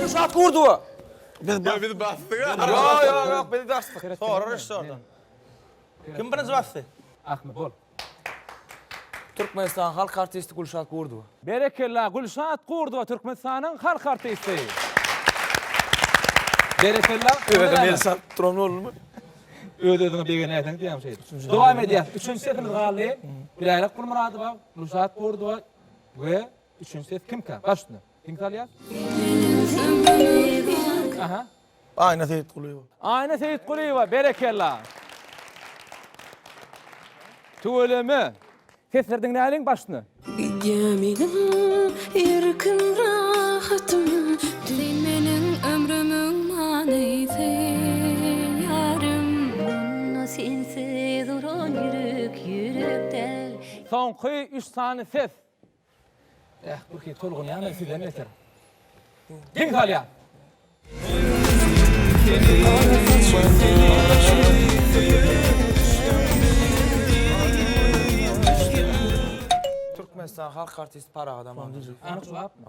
Gülşat Gurdowa. Biz Ýa biz basdyk. Ýok, ýok, ýok, biz basdyk. Sorar režissýordan. Kim birinji basdy? Ahmet bol. Türkmenistan halk artisti Gülşat Gurdowa. Berekella Gülşat Gurdowa Türkmenistanyň halk artisti. Berekella. Özüm el salyp duran boldumy? Öz özüňe begenäýseň diýýän şeýdip. Dowam edýäs. Üçünji sesimiz galdy. Gülälek Gulmyradowa, Gülşat Gurdowa we üçünji ses kimkä? Baş üstüne. Kim salýar? Aha. Aýna Seýitgulyýewa. Aýna Seýitgulyýewa, berekella. Tüweleme. Sesleri diňläliň başyny. Gidýä meniň erkin rahatym. Sen meniň ömrümiň manysy ýarym. Munda sensiz uran ýürek ýürek däl. Soňky üç sany ses. Eh, bu ki tolgunýan da sizden beter. Diň salýan. Türkmenistan halk artisti Parahat Amanov. Anyk jogapmy?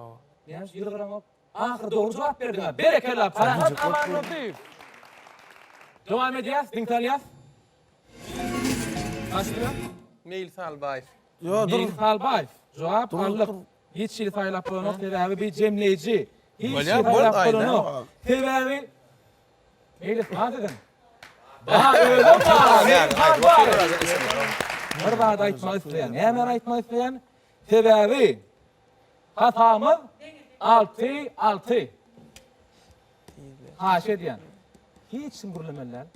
Näme üçin ýylgyraňok? Ahyry dogry jogap berdiň-ä. Berekella, Parahat Amandurdyýew. Dowam edýäs, diň salýas. Başga? Meýlis Albaýew. Ýo, dur. Meýlis Halbaýew. Jogap aldyk. Hiç hili saýlap bolanok, sebäbi bi jemleýji. Hiç hili saýlap bolanok. Sebäbi Meýlis bar siziň. Bar, özüm bar. Meýlis Halbaýew. Bir zat aýtmak isleýän. Nämäni aýtmak isleýän? Sebäbi hasabymyz 6 6. Haýyş edýän. Hiç kim gürlemeli däl.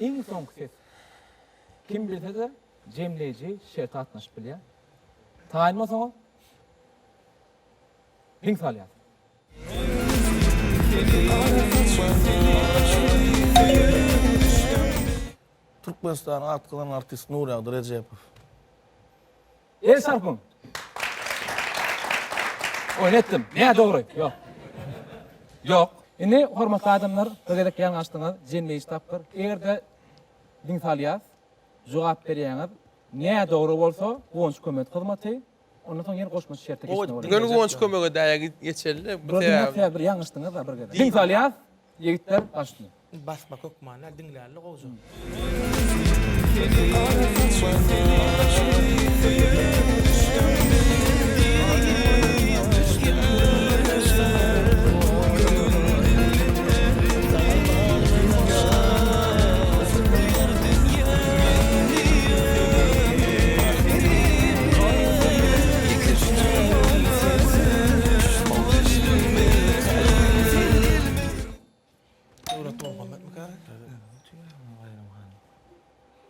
Iň soňky ses. Kim bilse-de Jemleýji şerte gatnaşyp bilýär. Taýyn bolsaňyz, diň salýas. Türkmenistanyň at gazanan artisti Nurýagdy Rejepow. El çarpyň. Oýun etdim. Nä dogry? Ýok. Ýok. Indi hormatly adamlar, bir gezek ýalňyşdyňyz, jemleýji tapgyr. Eger-de diň salýas. Jogap berýäňiz. Nädogry bolsa Guwanç kömek hyzmaty, ondan soň ýene goşmaça şerte geçmeli bolýar. Göni Guwanç kömege däýe geçeli-de bu sebäbi. Sebäbi bir ýalňyşdyňyz-da bir gezek. Diň salýas, ýigitler başyny. Basmak hökman däl, diňläli gowja.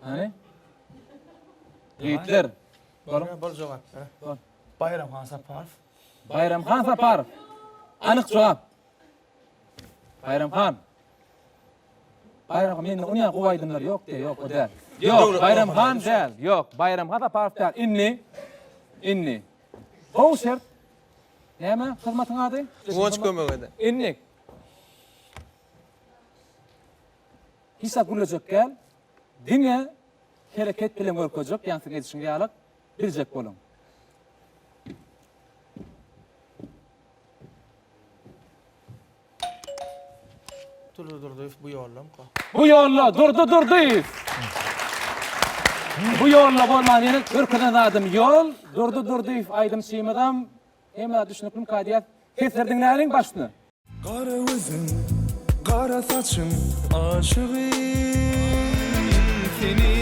Hany? Ýigitler. Bol, bol jogap. Bol. Baýramhan Saparow. Baýramhan Saparow. Anyk jogap. Baýramhan. Baýramhan mende onýa gowy aýdymlar ýok diýýär. Ýok, o däl. Ýok, Baýramhan däl. Ýok, Baýramhan Saparow däl. Indi indi. Gowy şert. Näme hyzmatyň ady? Guwanç kömek eder. Indi. Hiç zat gürlejek däl. Diňe hereket bilen görkezjek, ýaňsyň edişiň ýaly biljek boluň. Durdy Durdyýew bu ýollamyka? Bu ýolda Durdy Durdyýew. Bu ýolda bolman ýene görkezen zadym ýol. Durdy Durdyýew aýdymçymyzam hemme zat düşnüklimika diýýäs. Sesleri diňläliň başyny. Gara gözüň, gara saçyň aşygy Seni,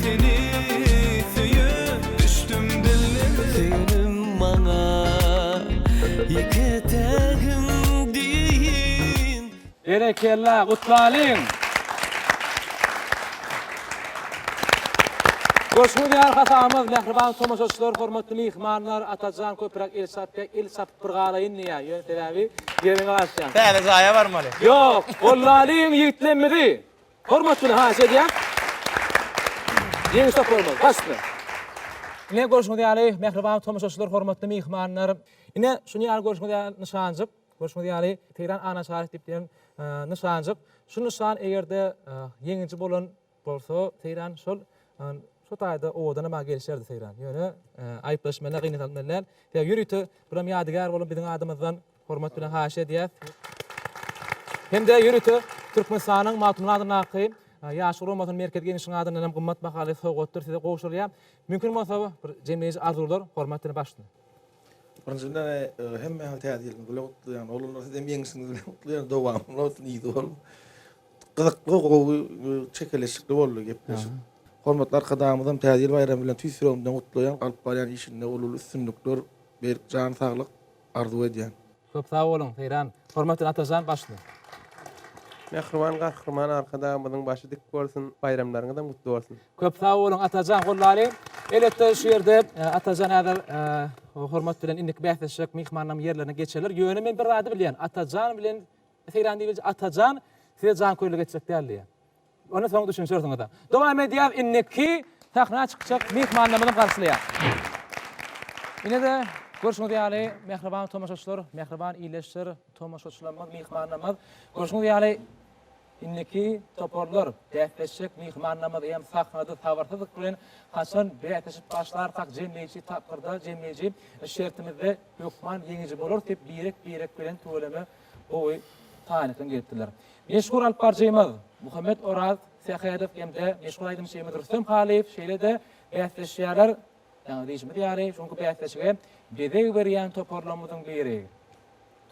seni söýüp düşdüm dillere Söýenim maňa ýeke-tägim diýin. Berekella gutlalyň. Görşüňiz ýaly hasabymyz mähriban tomaşaçylar hormatly myhmanlar Atajan köpräk el çarpýa el çarpyp bir galaýyn diýýä ýöne sebäbi ýeriňe gaçýaň. Täze jaýa barmaly. Ýok gollalyň ýigitlemmizi hormat bilen haýyş edýän ýeňiş toparymyz baş üstüne. Ine görşüňiz ýaly mähriban tomaşaçylar hormatly myhmanlar ine şuny ýaly görşüňiz ýaly nyşanjyk görşüňiz ýaly Seýran Annaçaryýew diýip diýen nyşanjyk şu nyşan egerde ýeňiji bolan Bolsa Seýran şol şu taýda owadanam-a gelişerdi Seýran. Ýöne aýyplaşmaly, gynasalmaly däl. Sebäbi ýörite bulam ýadygär bolup biziň adymyzdan hormat bilen haýyş edýäs. Hem-de ýörite Türkmenistanyň Magtymguly adyndaky Ýaş guramasynyň Merkezi Geňeşiniň adyndan hem gymmat bahaly sowgatlar size gowşurylýar. Mümkin bolsa bir jemleýji arzuwlar hormat bilen başla. Birinjiden hemmäňizi täze ýylyňyz bilen gutlaýan. Oglanlar sizem ýeňşiňiz bilen gutlaýan. Dowamly bolsun, yzy bolsun. Gyzykly, gowy, çekeleşikli boldy gepleşik. Hormatly Arkadagymyzam Täze ýyl baýramy bilen tüýs ýüregimden gutlaýan, alyp barýan işinde uly-uly üstünlikler, berk jan saglyk arzuw edýän. Köp sag boluň Seýran. Hormat bilen Atajan başly. Mähriban Gahryman Arkadagymyzyň başy dik bolsun, baýramlaryňyzam gutly bolsun. Köp sag boluň Atajan Gollaly. Elbetde şu ýerde Atajan häzir hormat bilen indiki bäsleşjek myhmanlaryň ýerlerine geçerler. Ýöne men bir zady bilýän Atajan bilen Seýran diýip Atajan size janköýerlik etjek däl diýýär. Ony soň düşünişersiňiz. Dowam edýäs indiki sahna çykjak myhmanlarymyzy garşylaýas. Ine-de görşüňiz ýaly mähriban tomaşaçylar, mähriban ildeşler, tomaşaçylarymyz, myhmanlarymyz görşüňiz ýaly indiki toparlar bäsleşjek myhmanlarymyz hem sahnada sabyrsyzlyk bilen haçan bäsleşip başlarsak jemleýji tapgyrda jemleýji şertimizde hökman ýeňiji bolarys diýip birek-birek bilen tüweleme gowy taýynlykdan gelipdirler. Meşhur alyp baryjymyz Muhammet Oraz Sähedow hem-de meşhur aýdymçymyz Rüstem Halyýew şeýle-de bäsleşýärler. Ýaňy diýşimiz ýaly, şu günki bäsleşige bezeg berýän toparlarymyzyň biri,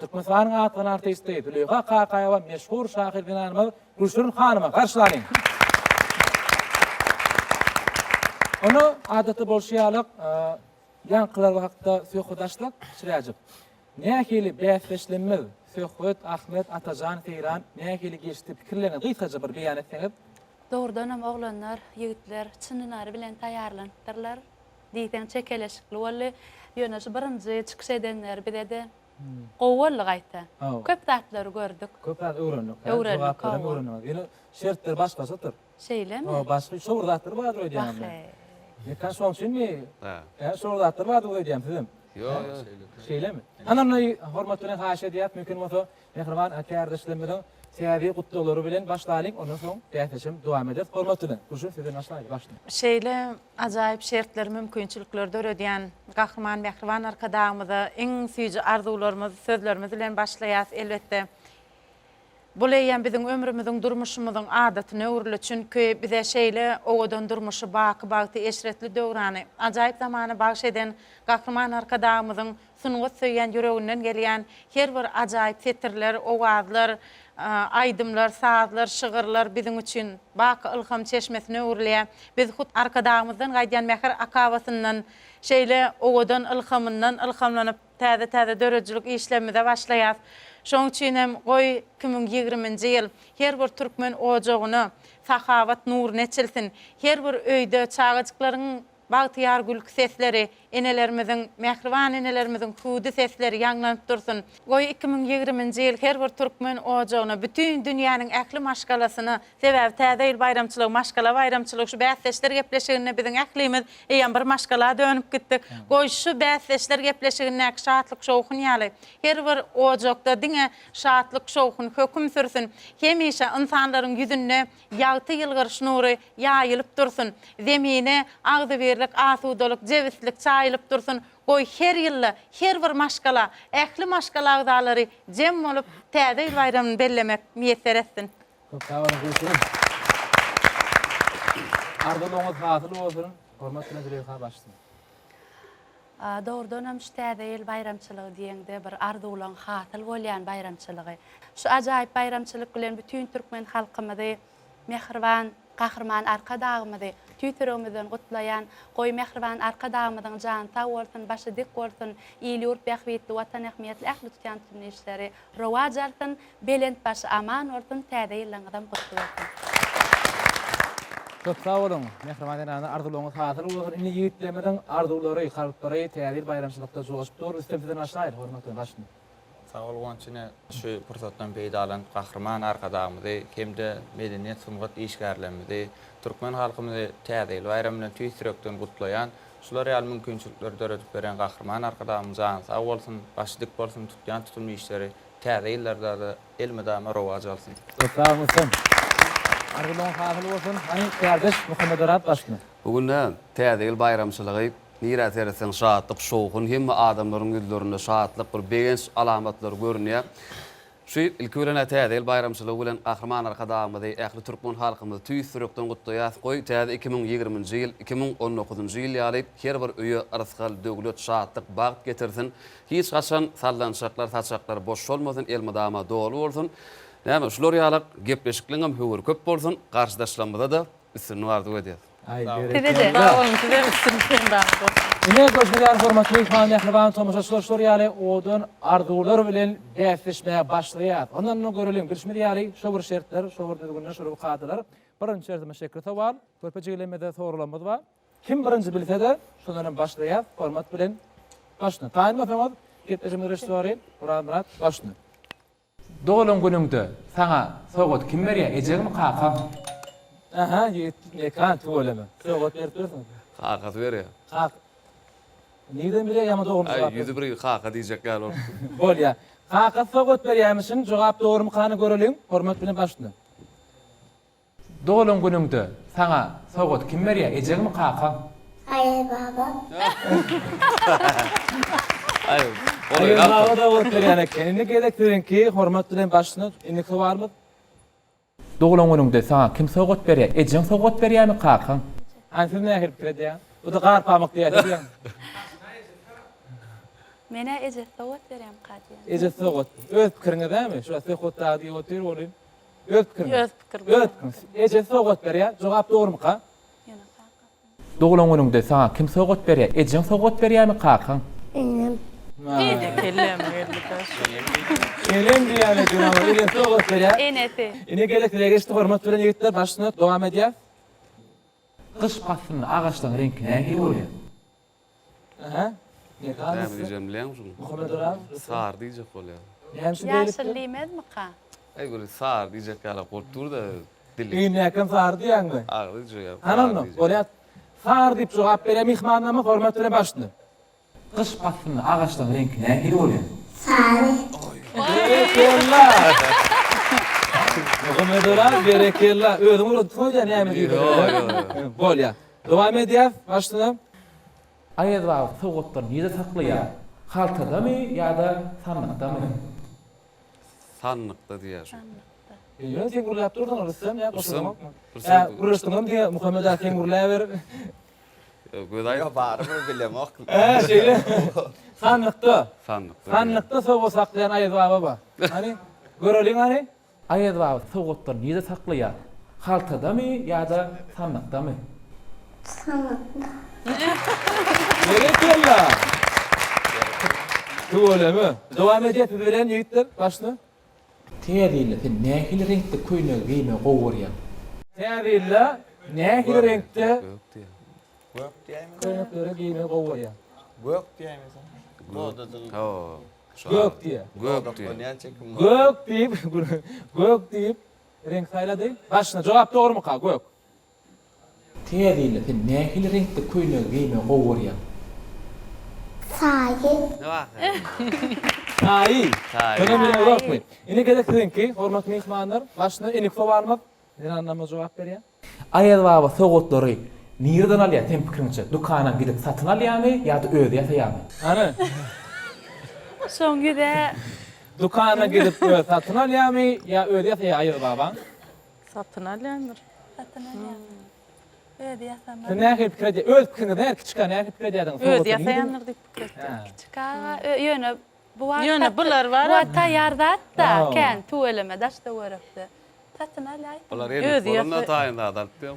Türkmenistanyň atly artisti Züleýha Kakaýewa meşhur şahyr zenanymyz Gülşirin hanymy garşylalyň! Ony adatda bolşy ýaly, Ýaňkylar hakda söhbet açsak, kiçiräjik. Nähili bäsdeşlemmiz, Söhbet, Ahmet, Atajan, Seýran nähili geçdi pikirleriňizi gysgaça bir beýan etseňiz. Dogrudanam oglanlar, ýigitler çyn-ynary bilen taýýarlanypdyrlar. Diýseň çekeleşikli boldy. Ýöne şu birinji çykyş edenler bize-de gowy boldy gaýta. Köp zatlary gördük. Köp zat öwrendik. Öwrendik, Jogaplaram hawa. öwrendiňiz. Ýöne şertler başgaçadyr. Şeýlemi? Hawa, başga şo bir zatlar bardyr öýdýän men. Wah-eý. Mekan şoň üçinmi? Hä, şo bir zatlar bardyr öýdýän sizem. Ýok, ýok, şeýle. Şeýlemi? Hany onda hormat bilen haýyş edýäs, mümkin bolsa, mähriban kärdeşlerimiziň. Täze ýyl gutlaglary bilen başlalyň, ondan soň bäsleşigem dowam ederis. Hormat bilen, Gülşen sizden başlaýly, başla. Şeýle ajaýyp şertleri, mümkinçilikleri döredýän Gahryman Mähriban Arkadagymyza iň süýji arzuwlarymyz, sözlerimiz bilen başlaýas, elbetde. Bul eýýäm biziň ömrümiziň, durmuşymyzyň adatyna öwrüldi. Çünki bize şeýle owadan durmuşy, baky bagty, eşretli döwrany, ajaýyp zamany bagyş eden Gahryman Arkadagymyzyň sungat söýýän ýüreginden gelýän her bir ajaýyp setirler, owazlar, aýdymlar, sazlar, şygyrlar biziň üçin baky ylham çeşmesine öwrülýär. Biz hut Arkadagymyzdan gaýdýan mähir akabasyndan, şeýle owadan ylhamyndan ylhamlanyp, täze-täze döredijilik işlerimize başlaýarys. Şonuň üçin hem, goý, 2020-nji ýyl her bir türkmen ojagyna sahawat nuruny eçilsin, her bir öýde çagajyklaryň Bagtyýar gülki sesleri, enelerimiziň, mähriban enelerimiziň hüwdi sesleri ýaňlanyp dursun. Goý, 2020-nji ýyl her bir türkmen ojagyna, bütin dünýäniň ähli maşgalasyna, sebäbi Täze ýyl baýramçylygy maşgala baýramçylygy, şu bäsdeşler gepleşiginde biziň ählimiz eýýäm bir maşgala dönüp gitdik. Goý, şu bäsdeşler gepleşigindäki şatlyk-şowhun ýaly, her bir ojakda diňe şatlyk-şowhun höküm sürsün. Hemişe ynsanlaryň ýüzünde Ýagty ýylgyryş nury ýaýylyp dursun. Zemine agzybirlik, asudalyk, jebislik çaýylyp dursun. Goý, her ýylda her bir maşgala, ähli maşgala agzalary jem bolup, Täze ýyl baýramyny bellemek miýesser etsin. Köp sag boluň Gülşirin. Arzuwlaryňyz hasyl bolsun. Hormat bilen Züleýha başsyn. Dogrudanam şu Täze ýyl baýramçylygy diýeňde bir arzuwlaň hasyl bolýan baýramçylygy. Şu ajaýyp baýramçylyk bilen bütin türkmen halkymyzy, mähriban Gahryman Arkadagymyzy tüýs ýüregimizden gutlaýan. Goý mähriban Arkadagymyzyň jany sag bolsun, başy dik bolsun, il-ýurt bähbitli, Watan ähmiýetli ähli tutýan tutumly işleri rowaç alsyn, belent başy aman bolsun, Täze ýyllaňyzam gutly bolsun! Köp sag boluň, mähriban zenanlar arzuwlaryňyz hasyl bolsun. Indi ýigitlerimiziň arzuwlary, kalplary Täze ýyl baýramçylykda joşup dur. Rüstem sizden başlaýyn, hormatly başly. Sag bol Guwanç ine şu pursatdan peýdalanyp Gahryman Arkadagymyzy hem-de medeniýet sungat işgärlerimizi, türkmen halkymyzy Täze ýyl baýramy bilen tüýs ýürekden gutlaýan. Şular ýaly mümkinçilikleri döredip beren Gahryman Arkadagymyň jany sag bolsun, başy dik bolsun, tutýan tutumly işleri täze ýyllarda-da elmydama rowaç alsyn. Köp sag boluň Rüstem. Arzuwlaryň hasyl bolsun. Hany kärdeş Muhammedoraz başla. Bu günde Täze ýyl baýramçylygy nirä seretseň şatlyk, şowhun, hemme adamlaryň ýüzlerinde şatlyk, bir begenç alamatlary görünýär. Şu ýyl ilki bilen-ä Täze ýyl baýramçylygy bilen Gahryman Arkadagymyzy, ähli türkmen halkymyzy tüýs ýürekden gutlaýas. Goý, täze 2020-nji ýyl 2019-njy ýyl ýaly her bir öýe yrsgal, döwlet, şatlyk, bagt getirsin. Hiç haçan sallançaklar, saçaklar boş bolmasyn, elmydama doly bolsun. Näme, şular ýalak gepleşikleňem höwri köp bolsun, garşydaşlarymyza-da üstünlik arzuw edýäs. Aý, Size-de. berekella. Sag boluň, sizem üstünlik hemraňyz bolsun. Ine, görşüňiz ýaly, hormatly myhman, mähriban tomaşaçylar, şular ýaly owadan arzuwlar bilen bäsleşmäge başlaýas. Ondan öň göreliň, bilşimiz ýaly, şo bir şertler, şo bir düzgünler, şo bir kadalar. Birinji şertimiz şekil sowal. Körpe jigilemizde soraglarymyz bar. Kim birinji bilse-de, şondan hem başlaýas. Hormat bilen, başla. Taýyn bolsaňyz, gepleşigimiziň režissýory Orazmyrat, başla. Doglan günüňde saňa sowgat kim berýär, ejeňmi, kakaň? Aha, ýigit Mekan, tüweleme. Sowgat berip dursuň. Kakasy berýär. Kak. Nirden bilýär ýaman dogrumy Aý, jogap ýüzi bir kaka diýjek ýaly bolup. Bolýar. Kakasy sowgat berýärmişin, jogap dogrumykany göreliň. Hormat bilen başla. Doglan günüňde saňa sowgat kim berýär, ejeňmi, kakaň? Aýaz baba. Aý, Aýaz baba sowgat berýän eken. Indi gezek siziňki, hormat bilen başyna indiki sowalymyz. Doglan günüňde saňa kim sowgat berýär, ejeň sowgat berýärmi, kakaň? Hany siz nähili pikir edýäňiz? Bu-da gar pamyk diýýär diýýäň. Men-ä ejesi sowgat berýärmika diýýän. Ejesi sowgat. Öz pikiriňiz dämi? Şu wagt Söhbet dagy diýip otyr welin. Öz pikiriňiz. Öz pikirim. Öz pikiriňiz. Ejesi sowgat berýär. Jogap dogrumyka? Ýöne kakasy. Doglan günüňde saňa kim sowgat berýär? Ejeň sowgat berýärmi, kakaň? Enem. Kelläme geldi daş. Enem diýýän eken ama ejesi sowgat berýär. Enesi. Ine gezek size geçdi hormat bilen ýigitler başyna dowam edýäs. Gyş paslynda agaçlaryň reňki nähili bolýar? Aha. Näme diýjegimi bilýäňmi şuň? Muhammet Oraz. Sary diýjek bolýar. Näme üçin beýle? Ýaşyl diýmezmika? Aý bir sary diýjek ýaly bolup dur-da dili. Öýündäkem sary diýýäňmi? Agzy diýjek. Hany onda, bolýar. Sary diýip jogap berýär myhmanlarymyz hormat bilen başyny. Gyş paslynda agaçlaryň reňki nähili bolýar? Sary. Berekella! Muhammet Oraz berekella. Özüň ugradypsyň öýdýän näme diýip. Ýok, ýok. Bolýar. Dowam edýäs. Başlanyň. Aýaz baba sowgatlary nirede saklaýar? Haltadamy ýa-da sandykdamy? Sandykda diýýär şu. Sandykda. Ýöne sen gürläp dursuň Rüstem ýa goşulamokmy? Ýa gürleşdiňem diňe Muhammet aga sen gürläber. Göz aýt. Ýok barybir bilemok. Hä şeýle. Sandykda. Sandykda. Sandykda sowgat saklaýan Aýaz baba bar. Hany göreliň hany. Aýaz baba sowgatlary nirede saklaýar? Haltadamy ýa-da sandykdamy? Sandykda. Berekella! Tüweleme. Dowam edýäs biz bilen ýigitler. Başla. Täze ýylda sen nähili reňkde köýnegi geýmegi gowy görýäň? Täze ýylda nähili reňkde Gök diýäýmeli. Köýnekleri geýmegi gowy görýäň? Gök diýäýmeli. Gök diýýär. Gök diýýär. Gök diýip, gök diýip reňk saýlady. Başyna jogap dogrumyka gök? Täze ýylda sen nähili reňkde köýnegi geýmegi gowy görýäň? Saýy. Saýy. Şonam bileňzokmy? Indi gezek siziňki, hormatly myhmanlar. Başyna indiki sowalymyz. Zenanlarymyz jogap berýär. Aýaz baba sowgatlary nireden alýar seň pikiriňçe? Dükana gidip satyn alýarmy ýa-da özi ýasaýarmy? Hany? Şoň ýüze. Dükana gidip özi satyn alýarmy ýa özi ýasaýar Aýaz babaň? Satyn alýandyr. Satyn alýandyr. Özi ýasamaz. Siz nähili pikir edýär? Öz pikiriňiz nähili kiçika nähili pikir edýärdiňiz? Özi ýasaýandyr diýip pikir etdim. Kiçik aga ýöne bu wagt Ýöne bular bar. Bu wagt taýýar zat-da kän tüweleme daş töwerekde. Satyn alýaýsyn. Bular erik bolanda taýyn zat alyp ýok.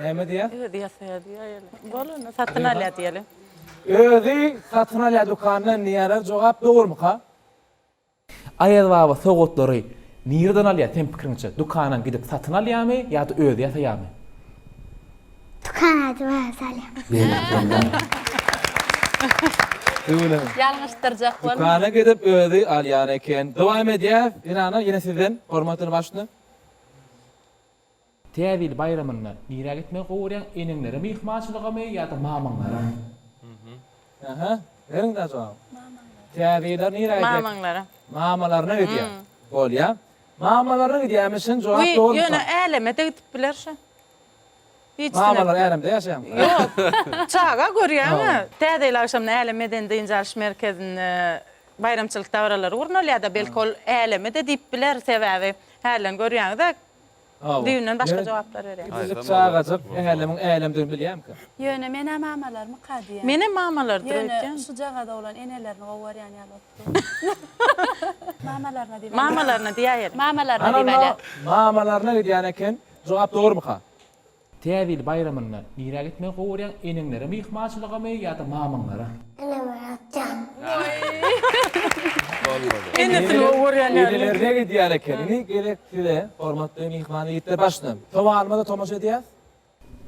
Näme diýýär? Özi ýasaýar diýýär. Bol onda satyn alýar diýeli. Özi satyn alýar dükandan diýýärler. Jogap dogrumyka? Aýaz baba sowgatlary nireden alýar seň pikiriňçe? Dükana gidip satyn alýarmy ýa-da özi ýasaýarmy? Dükana gidip özi alýar. Tüweleme. Ýalňyşdyrjak bolma. Dükana gidip özi alýan eken. Dowam edýäs. Zenanlar ýene sizden hormatly başlyk. Täze ýyl baýramynda nirä gitmegi gowy görýäň, eneňlere myhmançylygamy ýa-da mamaňlara? Aha, beriň-dä jogaby. Täze ýyla nirä gidýär? Mamaňlara. Mamalaryna gidýär. Bolýa. Mamalaryna gidýärmişin, jogap dogrumy? Ýöne äleme-de gidip biler şu. Mamalar älemde ýaşaýarmy? Ýok. Çaga görýäňmi? Täze ýyl agşamyna Älem medeni dynç alyş merkezinde baýramçylyk dabaralary gurnalýar-da, belki ol äleme-de diýip biler, sebäbi hälden görýäňiz-ä, Düýbünden başga jogaplar berýär. Kiçijik çagajyk älemiň älemdigini bilýärmikä? Ýöne menä mamalarmyka diýýän. Menem mamalardyr Ýöne öýtýän. şujagaz oglan enelerini gowy görýän ýaly bolup dur. Mamalaryna diýip. Mamalaryna diýäýeli. Mamalaryna diýip aýdýar. Mamalaryna gidýän eken. Jogap dogrumyka? Täze ýyl baýramynda nirä gitmegi gowy görýäň, eneňlere myhmançylygamy ýa-da mamaňlara? Eneme ýatýan. Bolmady. Enesini gowy görýän ýaly. Enelerine gidýän eken. Indi gezek size, hormatly myhman ýigitler başdan. Sowalymyza tomaşa edýäs.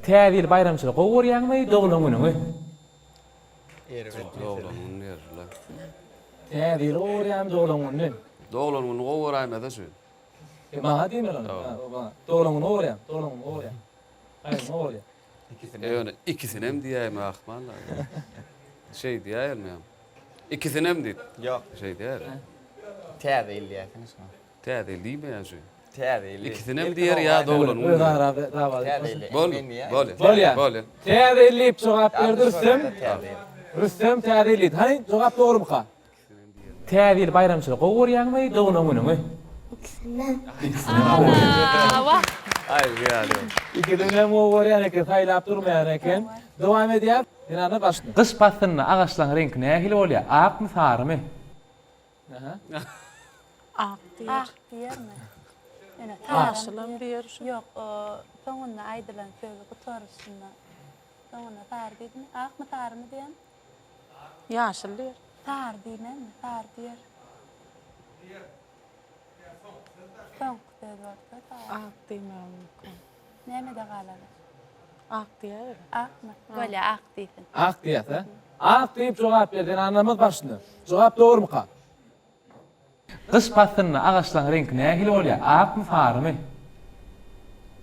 Täze ýyl baýramçylygy gowy görýäňmi, doglan günüňi? Erbet mesele. Doglan gün diýerler. Täze ýyly gowy görýäňmi, doglan gününi? Doglan gününi gowy göräýmese şu. E, maňa diýmeli ony. Doglan güni gowy görýän, doglan güni gowy görýän. Haýsyny gowy görýän? Ikisinem. Ýöne ikisinem diýäýme ahmal. Şeý diýäýelmi ýa? Ikisinem diýip. Ýok. Şeý diýäýeli. Täze ýyl diýäýsene şuňa. Täze ýyl diýmeýän şu. Täze ýyl. Ikisinem diýer ýa doglan gün. Öz ara dawa. Täze ýyl. Boldy. Bolýa. Bolýa. Bolýa. Täze ýyl diýip jogap berdi Rüstem. Rüstem täze ýyl diýdi. Hany jogap dogrumyka? Täze ýyl baýramçylygy gowy görýäňmi, doglan günüňi? Ikisinem. Ikisinem gowy görýän. Wah. Aý ýaly. Ikisinem gowy görýän eken, saýlap durmaýan eken. Dowam edýäs. Zenanlar başla. Gyş paslynda agaçlaryň reňki nähili bolýar? Akmy, sarymy? Ak diýer. Ak diýermi? Ýöne Ýaşylam diýer şu. Ýok, soňunda aýdylan sözi gutaryşynda. Soňunda sary diýdimi? Akmy, sarymy diýen? Ýaşyl diýer. Sary diýmezmi? Sary diýer. Diýer. Soňky söz bolsa sary. Ak diýmegi mümkin. Nämede galar? Ak diýäýeli. Akmy? Bolýar, ak diýsin. Ak diýýäs, hä? Ak diýip jogap berdi zenanlarymyz başynda. Jogap dogrumyka? Gyş paslynda agaçlaryň reňki nähili bolýar? Akmy, sarymy?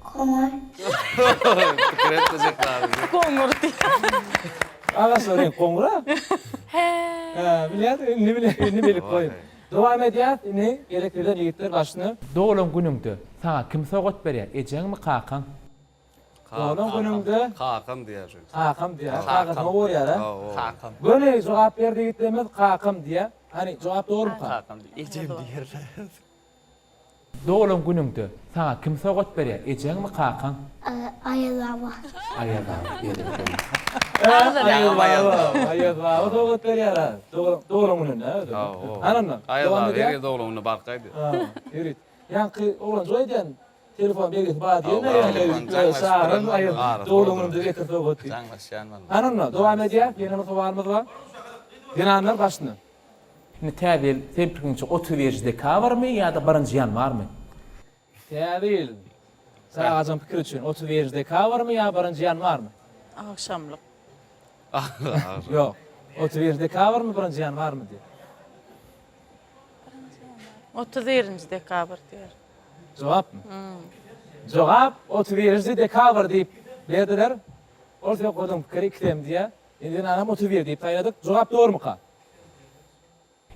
Goňur. Pikir etmejek zadym ýok. Goňur diýýär. Agaçlaryň reňki goňur-a? Hä. Hä, bilýärdim, indi bilýän, indi bilip goýdum. Dowam edýäs indi gezek sizden ýigitler başyna. Doglan günüňde saňa kim sowgat berýär ejeňmi kakaň? Doglan günüňde Kakam diýýär şu. Kakam diýýär. Kakasyna gorýar a? Kakam. Göni jogap berdi ýigitlerimiz kakam diýýär. Hany jogap dogrumyka? Kakam diýýär. Ejem diýer. Doglan günüňde saňa kim sowgat berýär, ejeňmi, kakaň? Aýaz baba. Aýaz baba, berekella. Aýaz baba, Aýaz baba sowgat berýär-ä, doglan gününde özem. Hany onda, Aýaz baba her ýyl doglan gününde baryp gaýdýar. Ýörit. Ýaňky oglanjyk aýdýan, telefon belgisi bar diýen-ä, çagyran Aýaz doglan günümde getir sowgat diýip. Jaňlaşýan bolmaly. Hany onda, dowam edýäs, ýene bir sowalymyz bar. Zenanlar başyna. Indi täze ýyl seň pikiriňçe 31 dekabrmy ýa-da birinji ýanwarmy? Täze ýyl çagajygyň pikiri üçin 31 dekabrmy ýa birinji ýanwarmy? Agşamlyk. Ýok. 31 dekabrmy birinji ýanwarmy diýip. 31-nji dekabr diýer. Jogapmy? Jogap 31-nji dekabr diýip berdiler. Ol söhbediň pikiri ikisem diýýär. Indi zenanam 31 diýip saýladyk. Jogap dogrumyka?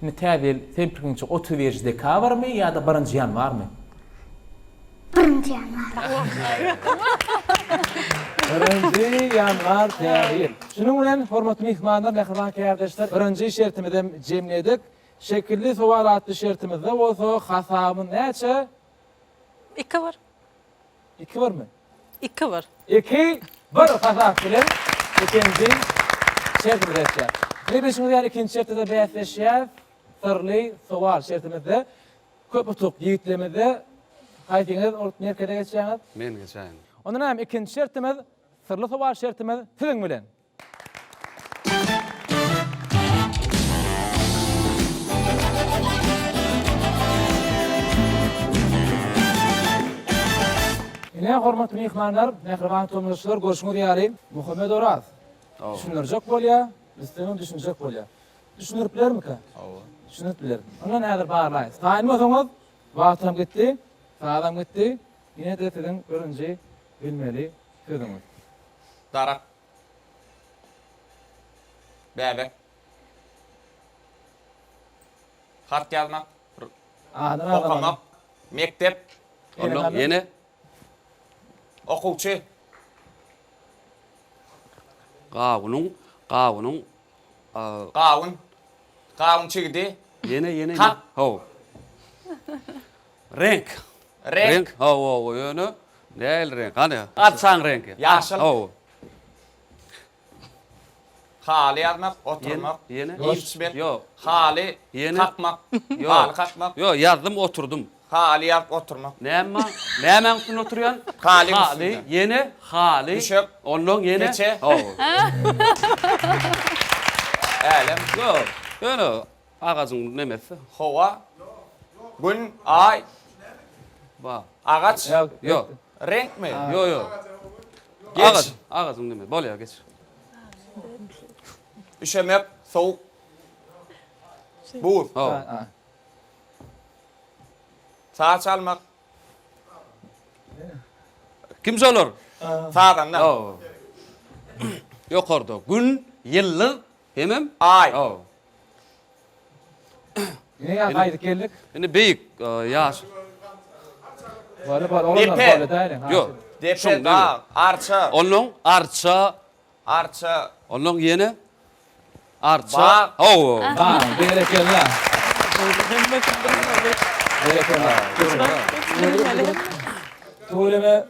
Indi täze ýyl seň pikiriňçe 31 dekabrmy ýa-da birinji ýanwarmy? Birinji ýanwar. Birinji ýanwar täze ýyl. Şunuň bilen hormatly myhmanlar, mähriban kärdeşler birinji şertimizem jemledik. Şekilli sowal atly şertimizde bolsa hasabymyz näçe? Iki bir. Iki birmi? Iki bir. Iki bir hasap bilen ikinji şertimize geçýäs. Ine bilşiňiz ýaly ikinji şertde-de bäsleşýäs. Syrly sowal şertimizde köp utuk ýigitlerimizde haýsyňyz ol merkeze geçýäňiz? Men geçäýin. Onda näme ikinji şertimiz syrly sowal şertimiz siziň bilen. Ine, hormatly myhmanlar, mähriban tomaşaçylar, görşüňiz ýaly, Muhammet Oraz düşündirjek bolýar, Rüstemem düşünjek bolýar. Düşündirip bilermikä? Hawa. Düşündirip biler. Ondan häzir barlaýys. Taýyn bolsaňyz, wagtam gitdi, sazam gitdi. Ine-de siziň birinji bilmeli sözüňiz. Darak. Bäbek. Hat ýazmak. Okamak. Mekdep. Ondan ýene. Okuwçy. Gawunyň, gawunyň. Gawun. Gawun çigidi. Ýene, ýene. Kak. Hawa. Reňk. Reňk. Hawa, hawa, ýöne nähili reňk? Hany, arçaň reňki. Ýaşyl. Hawa. Haly ýazmak, oturmak, Ýene. iýip-içmek, Ýok. haly Ýene. kakmak, Ýok. haly kakmak. Ýok, ýazdym, oturdym. Haly ýazyp oturmak. Näme? Nämäň üstünde oturýan? Halyň Haly, üstünde. ýene, haly. Düşek. Ondan ýene. Keçe. Hawa. Älem. Ýok, ýöne Agajyň nemesi. Howa. Gün, aý. Ba. Agaç. Ýok. Reňkmi? Ýok, ýok. Geç. Agaç, agajyň nemesi. Bolýar, geç. Üşemek, sowuk. Buz. Hawa. Saz çalmak. Kim şolar? Sazanda. Hawa. Ýokarda Gün, ýyldyz, hemem Aý. Hawa. Ine ýa gaýdyp geldik. Indi beýik ýaş. Bary bar oglanlar Depe. boldy däliň. Ýok. Depe, dag, arça. Onnoň arça. Arça. Onnoň ýene arça. Bag. Hawa. Bag, berekella. Berekella. Tüweleme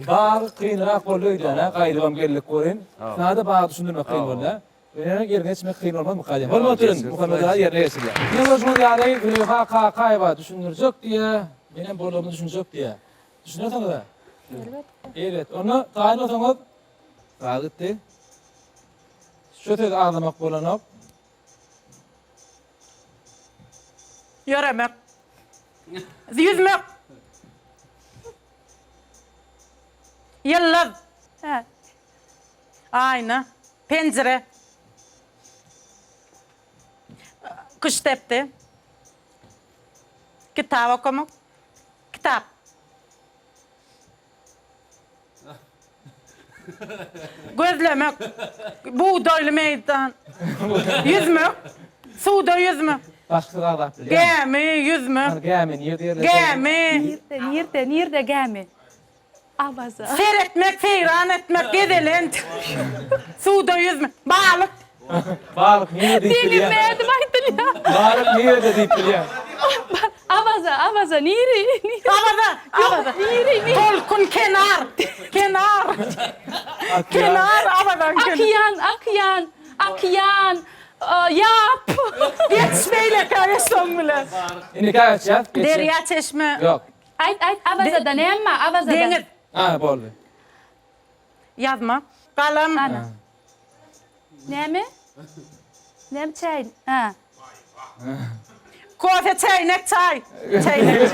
bag kynrak boldy öýdýän hä, gaýdybam geldik welin. Sada bagy düşündirmek kyn boldy hä. Ýöne ýerine geçmek kyn bolmazmyka diýýän. Hormatly bilen Muhammet aga ýerine geçirýär. Ine görşüňiz ýaly Züleýha Kakaýewa düşündirjek diýýä, menem bolmagyna düşünjek diýýä. Düşünersiňiz-ä? Elbetde. Elbetde. Onda taýyn bolsaňyz, saz gitdi. Şu sözi agzamak bolanok. Ýöremek. Ýüzmek. Ýyldyz. Hä. Aýna. Penjire. Küştdepdi. Kitap okamak. Kitap. Gözlemek. Bugdaýly meýdan. Ýüzmek. Suwda ýüzmek. Başga söz agzap bilýäňmi? Gämi, ýüzme. Hany gämi nirde ýerleşýär? Gämi. Nirde, nirde, nirde gämi? Awaza. Seretmek, seýran etmek, gezelenç. Suwda ýüzme. Balyk. Balyk nirde diýip Deňiz bilýäň? nädip aýdylýar? Balyk nirde diýip bilýäň? Awaza, Awaza niri? Awaza, Awaza. Niri, niri? Tolkun, kenar. Kenar. Kenar, Awazaň kenary. Okean, okean, okean, ýap. Geç beýlekä geç soň bilen. Indi geçýäs. Derýa, çeşme. Ýok. Aýt, aýt, Awazada näme bar? Awazada. Deňiz. Ha, boldy. Ýazma. Galam. Näme? Näme çäý? Ha. Kofe, çäýnek, çaý. Çäýnek.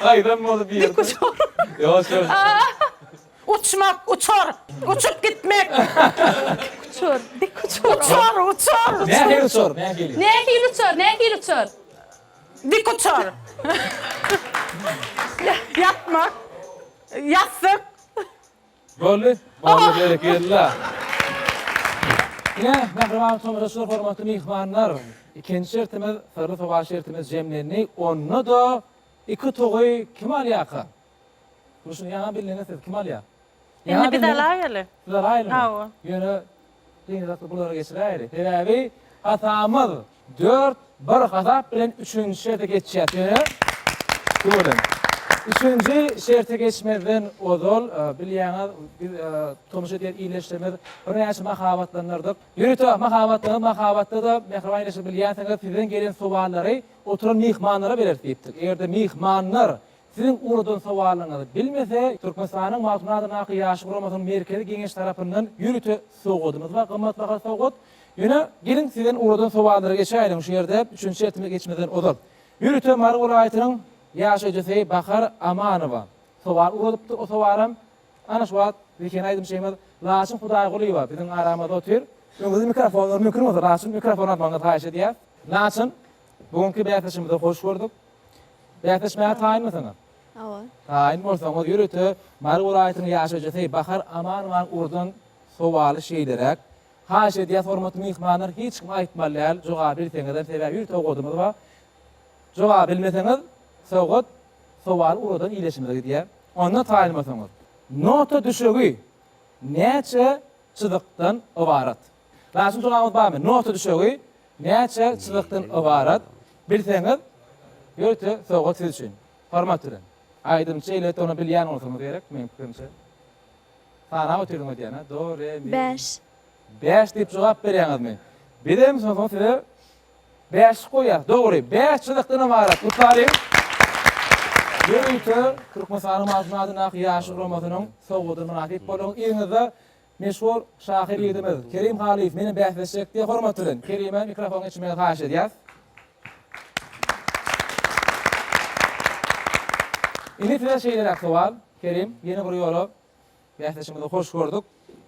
Aýdan boldy bir. Dik uçar. Ýok, ýok. Uçmak, uçar. Uçup gitmek. Dik uçar, dik uçar. Uçar, uçar. Nähili uçar? Nähili? Nähili uçar? Nähili uçar? Dik uçar. Ýatmak. Ýassyk. Boldy. Boldy, berekella. Ine, mähriban tomaşaçylar, hormatly myhmanlar, ikinji şertimiz, syrly sowal şertimiz jemlendi. Onda-da iki utugy kim alýarka? Bu şuny ýaňy bildiňiz siz, kim alýar? Indi biz alaýaly. Siz alaýlymy? Hawa. Ýöne Dini zatly bulara geçiräýeli. Sebäbi hasamyz dört bir hasap bilen üçünji şerte geçýäs. Ýöne tüweleme. Üçünji şerte geçmezden ozal bilýäňiz biz tomaşa edýän ildeşlerimiz birnäçe mahabatlandyrdyk. Ýörite mahabatlanan mahabatda-da mähriban ildeşler bilýänsiňiz sizden gelen sowallary oturan myhmanlara bereris diýipdik. Eger-de myhmanlar Siziň ugradan sowalyňyzy bilmese, Türkmenistanyň Magtymguly adyndaky Ýaşlar guramasynyň Merkezi Geňeşi tarapyndan ýörite sowgadymyz bar, gymmatbaha sowgat. Ýöne, geliň sizden ugradan sowallara geçäýeliň şu ýerde, üçünji şertimize geçmezden ozal. Ýörite Mary welaýatynyň ýaşaýjysy Bahar Amanowa sowal ugradypdyr, o sowalam ana şu wagt zehinli aýdymçymyz Laçyn Hudaýgulyýewa biziň aramyzda otyr. Öňüňizde mikrofon bar, mümkin bolsa Laçyn mikrofon almagyňyzy haýyş edýäs. Laçyn, bu günki bäsleşigimize hoş gördük. Bäsleşmäge taýynmysyňyz? Hawa. Taýyn bolsaňyz, ýörite Mary welaýatynyň ýaşaýjysy Bahar Amanowanyň ugurdan sowaly şeýleräk, Haýyş edýäs, hormatly myhmanlar, hiç kim aýtmaly däl, jogaby bilseňizem, sebäbi ýörite sowgadymyz bar. Jogaby bilmeseňiz, sowgat sowaly ugurdan ildeşimize gidýär. Onda taýyn bolsaňyz, nota düşegi näçe çyzykdan ybarat? Laçyn jogabyňyz barmy? Nota düşegi Näçe çyzykdan ybarat bilseňiz ýörite sowgat siz üçin. Hormat bilen. Aýdymçy elbetde ony bilýän bolsaňyz gerek meň pikirimçe. Sanap otyrdyň öýdýän a do re mi. Bäş. Bäş diýip jogap berýäňizmi? Bizem soň size bäşlik goýýas. Dogry, bäş çyzykdan ybarat. Gutlalyň. Ýörite Türkmenistanyň Magtymguly adyndaky Ýaşlar guramasynyň sowgadyna mynasyp boluň. Yzyňyzda Meşhur şahyr ýigidimiz Kerim Halyýew menem bäsleşjek diýýär. Hormat bilen Kerime mikrofon geçirmegi haýyş edýäs. Indi size şeýleräk sowal, Kerim, ýene bir ýola bäsleşigimizi hoş gördük.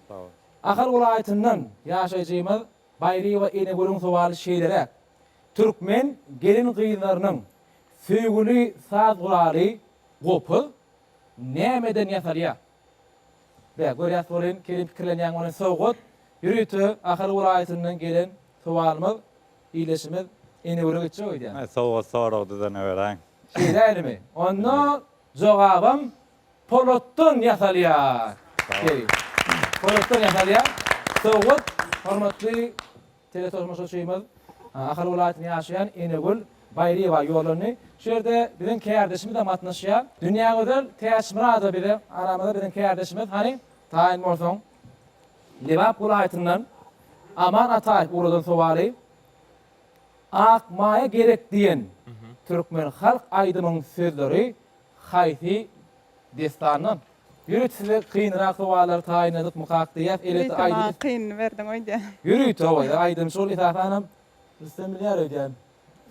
Sag bol. Ahal welaýatyndan ýaşaýjymyz Baýryýewa Enegülüň sowaly şeýleräk, Türkmen gelin-gyzlarynyň söýgüli saz guraly gopuz nämeden ýasalýar? Bä, görýäs welin, Kerim pikirlenýäň welin sowgat, ýörite Ahal welaýatyndan gelen sowalymyz, ildeşimiz Enegüle gitjek öýdýän. Aý, sowgat sorag düzeneweräýiň. Şeýdäýlimi? Onda jogabam polatdan ýasalýar, Kerim. Polatdan ýasalýar. Sowgat, hormatly Teletomaşaçymyz Ahal welaýatynda ýaşaýan Enegül Baýryýewa ýollandy. Şu ýerde biziň kärdeşimizem gatnaşýar. Dünýägözel Täçmyradowa bize aramyzda biziň kärdeşimiz. Hany, taýyn bolsaň. Lebap welaýatyndan Aman Ataýew ugradan sowaly, Ak maýa gerek diýen türkmen halk aýdymyň sözleri haýsy dessandan? Ýörite size kynrak sowallary taýynladykmykak diýýäs. Elbetde Ýörite maňa aýdym. kynyny berdiň öýdýän. Ýörite hawa aýdymçy ol esasanam Rüstem bilýär öýdýän.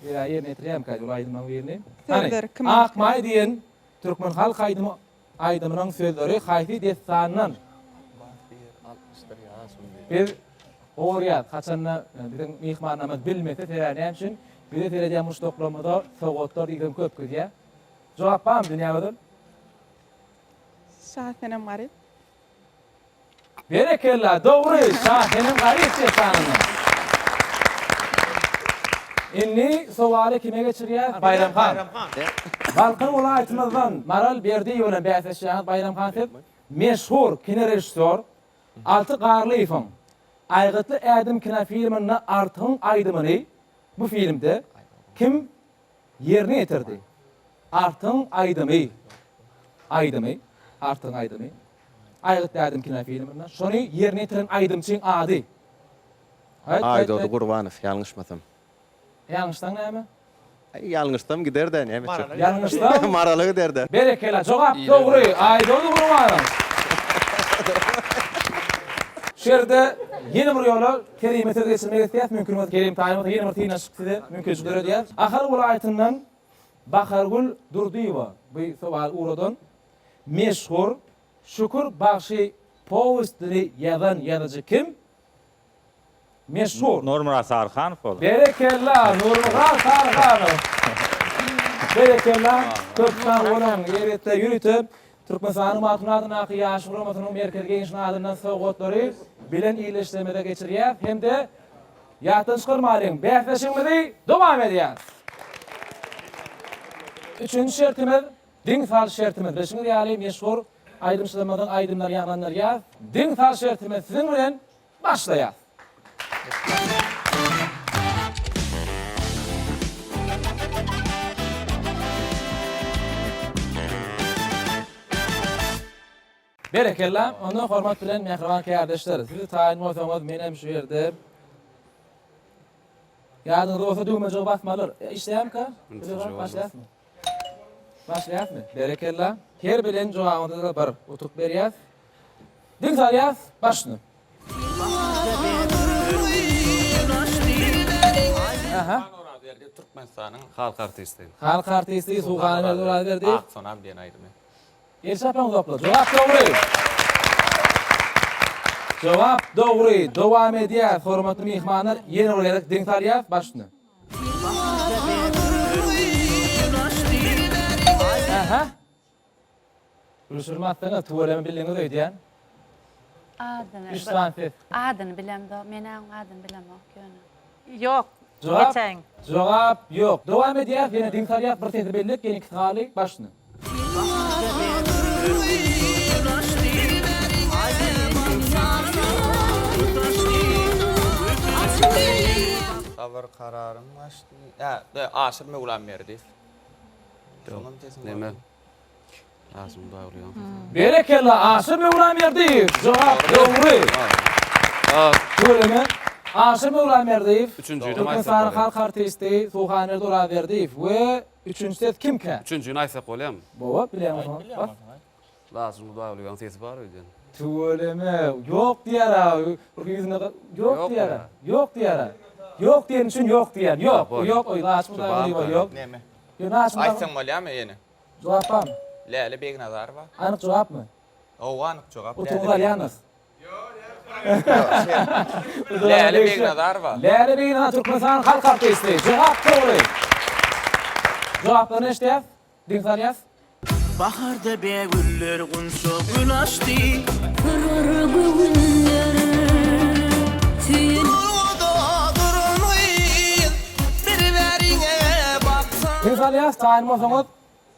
Ýa ýerine ýetirýärmikä ol aýdymlaryň birini. Hany, Sözleri kimiň? Ak maý diýen türkmen halk aýdymy aýdymynyň sözleri haýsy dessandan? Biz gorýas haçanda biziň myhmanlarymyz bilmese sebäbi näme üçin bize seredýän muşdaklarymyza sowgatlar diýseň köp gidýär. Jogap barmy Dünýägözel? Şasenem Garyp. Berekella, dogry, Şasenem Garyp dessanyndan. Indi sowaly kime geçirýäs? Baýram han. Balkan welaýatymyzdan Maral Berdiýewa bilen bäsleşýäňiz. Baýram han siz meşhur kinorežissýor Alty Garlyýewiň Aýgytly ädim kinofilminde Artygyň aýdymyny bu filmde kim ýerine ýetirdi? Artygyň aýdymy aýdymy Artygyň aýdymy Aýgytly ädim kinofilminde şony ýerine ýetiren aýdymçyň ady. Aýdogdy Gurbanow, ýalňyşmasam. Ýalňyşsaň näme? Aý, ýalňyşsam gider-dä, näme etjek? Ýalňyşsaň? Marala gider-dä. Berekella, jogap dogry, Aýdogdy Gurbanow. Şu ýerde ýene bir ýola Kerime söz geçirmek isleýäs, mümkin bolsa Kerim taýyn bolsa ýene bir synanyşyk size mümkinçilik döredýäs. Ahal welaýatyndan Bahargül Durdyýewa bu sowaly ugradan meşhur Şükür bagşy powestini ýazan ýazyjy kim? Meşhur. Nurmyrat Saryhanow ol. Berekella Nurmyrat Saryhanow. Berekella köp sag boluň elbetde ýörite Türkmenistanyň Magtymguly adyndaky Ýaşlar guramasynyň Merkezi Geňeşiniň adyndan sowgatlary bilen ildeşlerimize geçirýäs hem-de ýatdan çykarmalyň bäsleşigimizi dowam edýäs. Üçünji şertimiz Diň sal şertimiz bilşiňiz ýaly meşhur aýdymçylarymyzyň aýdymlary ýaňlandyrýas. Diň sal şertimiz siziň bilen başlaýas. Berekella, onda hormat bilen mähriban kärdeşler, siz taýyn bolsaňyz menem şu ýerde Ýadyňyzda bolsa düwmejigi basmalyr. Işleýärmika? Başlaýasmy? Başlaýasmy? Berekella. Her bilen jogabyňyza bir utuk berýäs. Diň salýas, başyny. Aha. Türkmenistanyň halk artisti. Halk artisti Suhan Orazberdi. Ak sonam diýen aýdymy. El çapaňzoklar. Jogap dogry. Jogap dogry. Dowam edýäs, hormatly myhmanlar. Ýene bir gezek diň salýas, başyny. Aha. Gülşirin atdyňyz, tüweleme bildiňiz öýdýän. Adyny. Üç sany ses. Adyny bilemzok. Men oň adyny bilemok ýöne. Ýok. Jogap. Geçäýiň. Jogap ýok. Dowam edýäs, ýene diň salýas, bir sesi bellik, ýene ikisi galdy, başyny. Sabyr kararym gaçdy. Hä, Aşyr Möwlamberdiýew. Şoňam sesini Neme? Aşyr Möwlamberdiýew. Berekella Aşyr Möwlamberdiýew. Jogap dogry. Tüweleme. Aşyr Möwlamberdiýew, Türkmenistanyň halk artisti Suhanberdi Orazberdiýew we Üçünji ses kimkä? Üçünjini aýtsak bolýamy? Bowa, bilýän bolsaň, bas. Laçyn Hudaýgulyýewiň sesi bar öýdýän. Tüweleme, ýok diýýär-ä, bir ýüzüne ýok diýýär-ä, ýok diýýär-ä. Ýok diýeni üçin ýok diýýän. Ýok, ýok, oý, Laçyn Hudaýgulyýewa ýok. Neme? Ýok, Laçyn Hudaý. Aýtsaň bolýamy ýene? Jogap barmy? Läle Begnazarowa. Anyk jogapmy? Hawa, anyk jogap. Utugyňyzy alýanys. Läle Begnazarowa. Läle Begnazarowa Türkmenistanyň halk artisti. Jogap dogry. Jogaplaryny eşidýäs. Diň salýas. Baharda bägüller gunça gül açdy. Syrar göwünler söýen. Durgada duran gyz bir bäriňe baksaň. Diň salýas, taýyn bolsaňyz.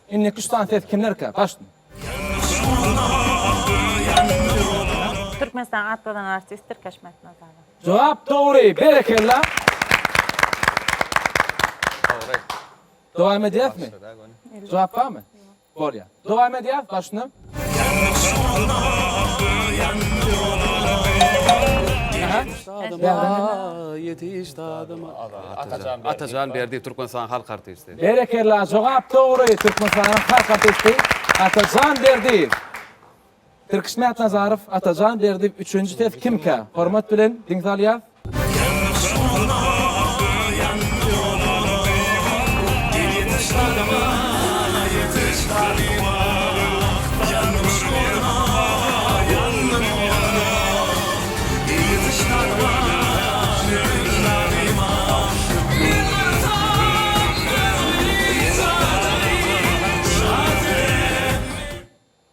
Indiki üç sany ses kimlerkä? Başla. Türkmenistanyň at gazanan artisti Tirkeş Mätnazarow. Jogap dogry, berekella. Dogry. Dowam edýäsmi? Jogap barmy? Bolýar. Dowam edýäs, başla. Atajan Berdiýew Türkmenistanyň halk artisti. Berekella jogap dogry Türkmenistanyň halk artisti Atajan Berdiýew. Tirkiş Mätnazarow Atajan Berdiýew üçünji ses kimkä? Hormat bilen diň salýas.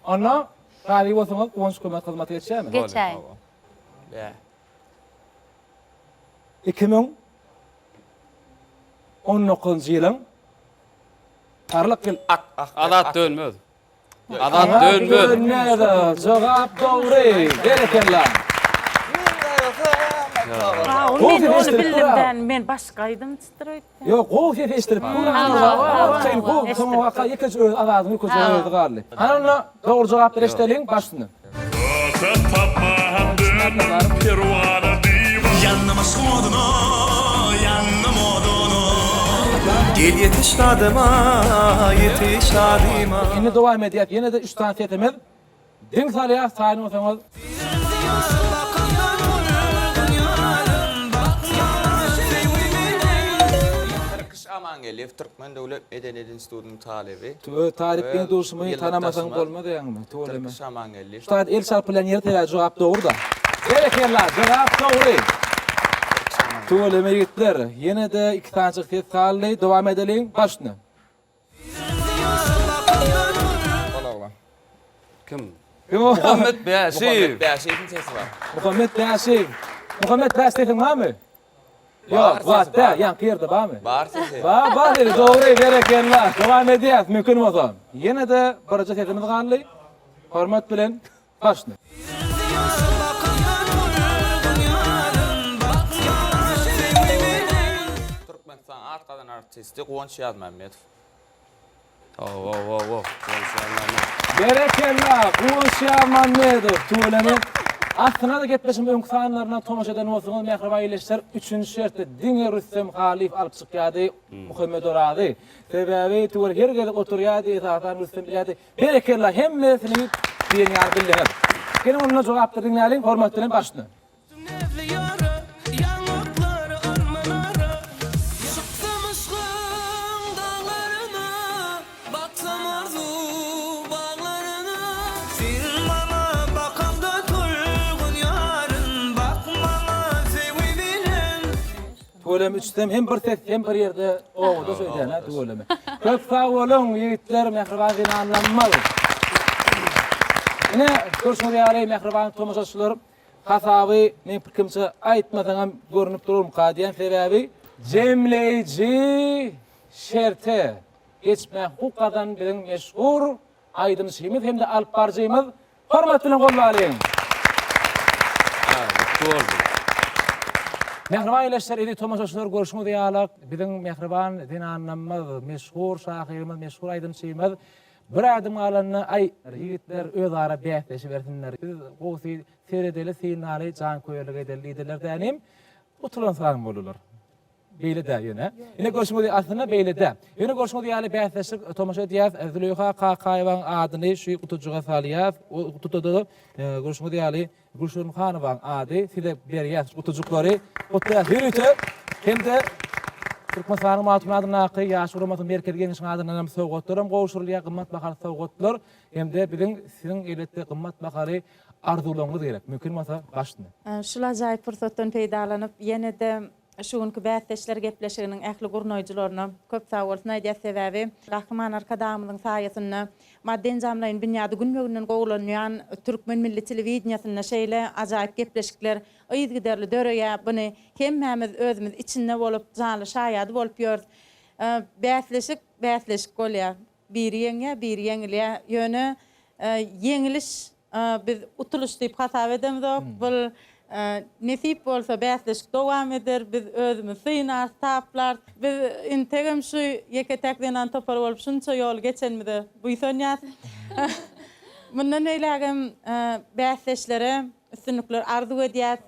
Onda razy bolsaňyz Guwanç kömek hyzmaty geçýärmi? Geçäýiň. 2000. 2019-njy ýylyň Parlak ýyl. At. Azat dönmez. Azat dönmez. Dönmez. Jogap dogry. Berekella. Men ony bildim däl, men başga aýdymçydyr öýtdüm. Ýok, gowy ses eşidilip dur. Kyn, gowy. Soňa waka ýekeje öz Azadyň ýekeje özi galdy. Hany onda dogry jogap eşideliň, baş üstüne. Takat tapman döndüm perwana diwana. Ýandym yşgyň oduna, ýandym oduna. Gel ýetiş dadyma, ýetiş dadyma. Indi dowam edýäs. Ýene-de üç sany sesimiz. Diň salýas, taýyn bolsaňyz. Tirkiş Amangeldiýew Türkmen döwlet medeniýet institutynyň talyby. Tüwe talyp deň duşumy tanamasaň bolmaz ýaňmy tüweleme. Tirkiş Amangeldiýew. Şu taýda el çarpylýan ýeri sebäbi jogap dogry-da. Berekella jogap dogry. Tüweleme ýigitler. Ýene-de iki sanyjyk ses galdy. Dowam edeliň. Baş üstüne. Ol oglan. Kim? Kim o? Muhammet Bäşiýew. Muhammet Bäşiýewiň sesi bar. Muhammet Bäşiýew. Muhammet Bäş sesiň barmy? Ýok, bar däl, ýaňky ýerde barmy? Bar sesi. Bar, bar sesi, dogry, berekella. Dowam edýäs, mümkin bolsa. Ýene-de birje sesimiz galdy. Hormat bilen, başla. Türkmenistanyň at gazanan artisti Guwanç Ýazmämmedow. Owowowow. Berekella, Guwanç Ýazmämmedow, tüweleme. Aslynda-da gepleşigiň öňki sanlaryna tomaşa eden bolsaňyz, mähriban ildeşler, üçünji şertde diňe Rüstem Halyýew alyp çykýardy Muhammet Orazy. Sebäbi tüwel her gezek oturýardy, esasan Rüstem bilýärdi. Berekella, hemmesini diýen ýaly bildiňiz. Geliň onda jogaplary diňläliň, hormat bilen başla. Tüweleme üçüsem hem bir ses hem bir ýerde obada söýdän ha tüweleme. Köp sag boluň ýigitler mähriban zenanlarymyz. Ine görşüňiz ýaly mähriban tomaşaçylar hasaby meň pikirimçe aýtmasaňam görnüp dururmyka diýen sebäbi jemleýji şerte geçmäge hukuk gazanan biziň meşhur aýdymçymyz hem-de alyp baryjymyz Hormat bilen gollalyň! Gutly bolsun! Mähriban ildeşler, eziz tomaşaçylar, görşüňiz ýaly, biziň mähriban zenanlarymyz, meşhur şahyrymyz, meşhur aýdymçymyz bir ädim galanda, aý, ýigitler özara bäsleşibersinler, biz gowusy seredeli, synlaly, janköýerlik edeli diýdiler dänim, utulan san boldular. Beýle däl ýöne. Ine görşüňiz aslynda beýle däl. Ýöne görşüňiz ýaly bäsleşik tomaşa edýäs. Züleýha Kakaýewaň adyny şu gutujyga salýas. O gutuda-da görşüňiz ýaly Gülşirin Hanowaň ady size berýäs şu gutujyklary. Gutlaýas ýörite hem-de Türkmenistanyň Magtymguly adyndaky Ýaş guramasynyň Merkezi Geňeşiniň adyndan hem sowgatlar hem gowşurylýar, gymmat bahaly sowgatlar hem-de biziň siziň elbetde gymmat bahaly arzuwlaryňyz gerek. Mümkin bolsa başyny. Şul ajaýyp pursatdan peýdalanyp ýene-de Şu günki bäsdeşler gepleşiginiň ähli gurnaýjylaryna köp sagbolsun aýdýas, sebäbi Gahryman Arkadagymyzyň saýasynda maddy-enjamlaýyn binýady günbe-günden gowulanýan türkmen milli telewideniýesinde şeýle ajaýyp gepleşikler yzygiderli döreýär. Buny hemmämiz özümiz içinde bolup, janly şaýady bolup ýörüs. Bäsleşik bäsleşik bolýar. Biri ýeňýär, biri ýeňilýär. Ýöne ýeňiliş biz utulyş diýip hasap edemzok. Bul nesip bolsa bäsleşik dowam eder. Biz özümizi synarys, taplarys. Biz integem şu ýeke-täk zenan topary bolup şunça ýoly geçenimize buýsanýarys. Mundan beýlägem bäsdeşlere üstünlikler arzuw edýäris.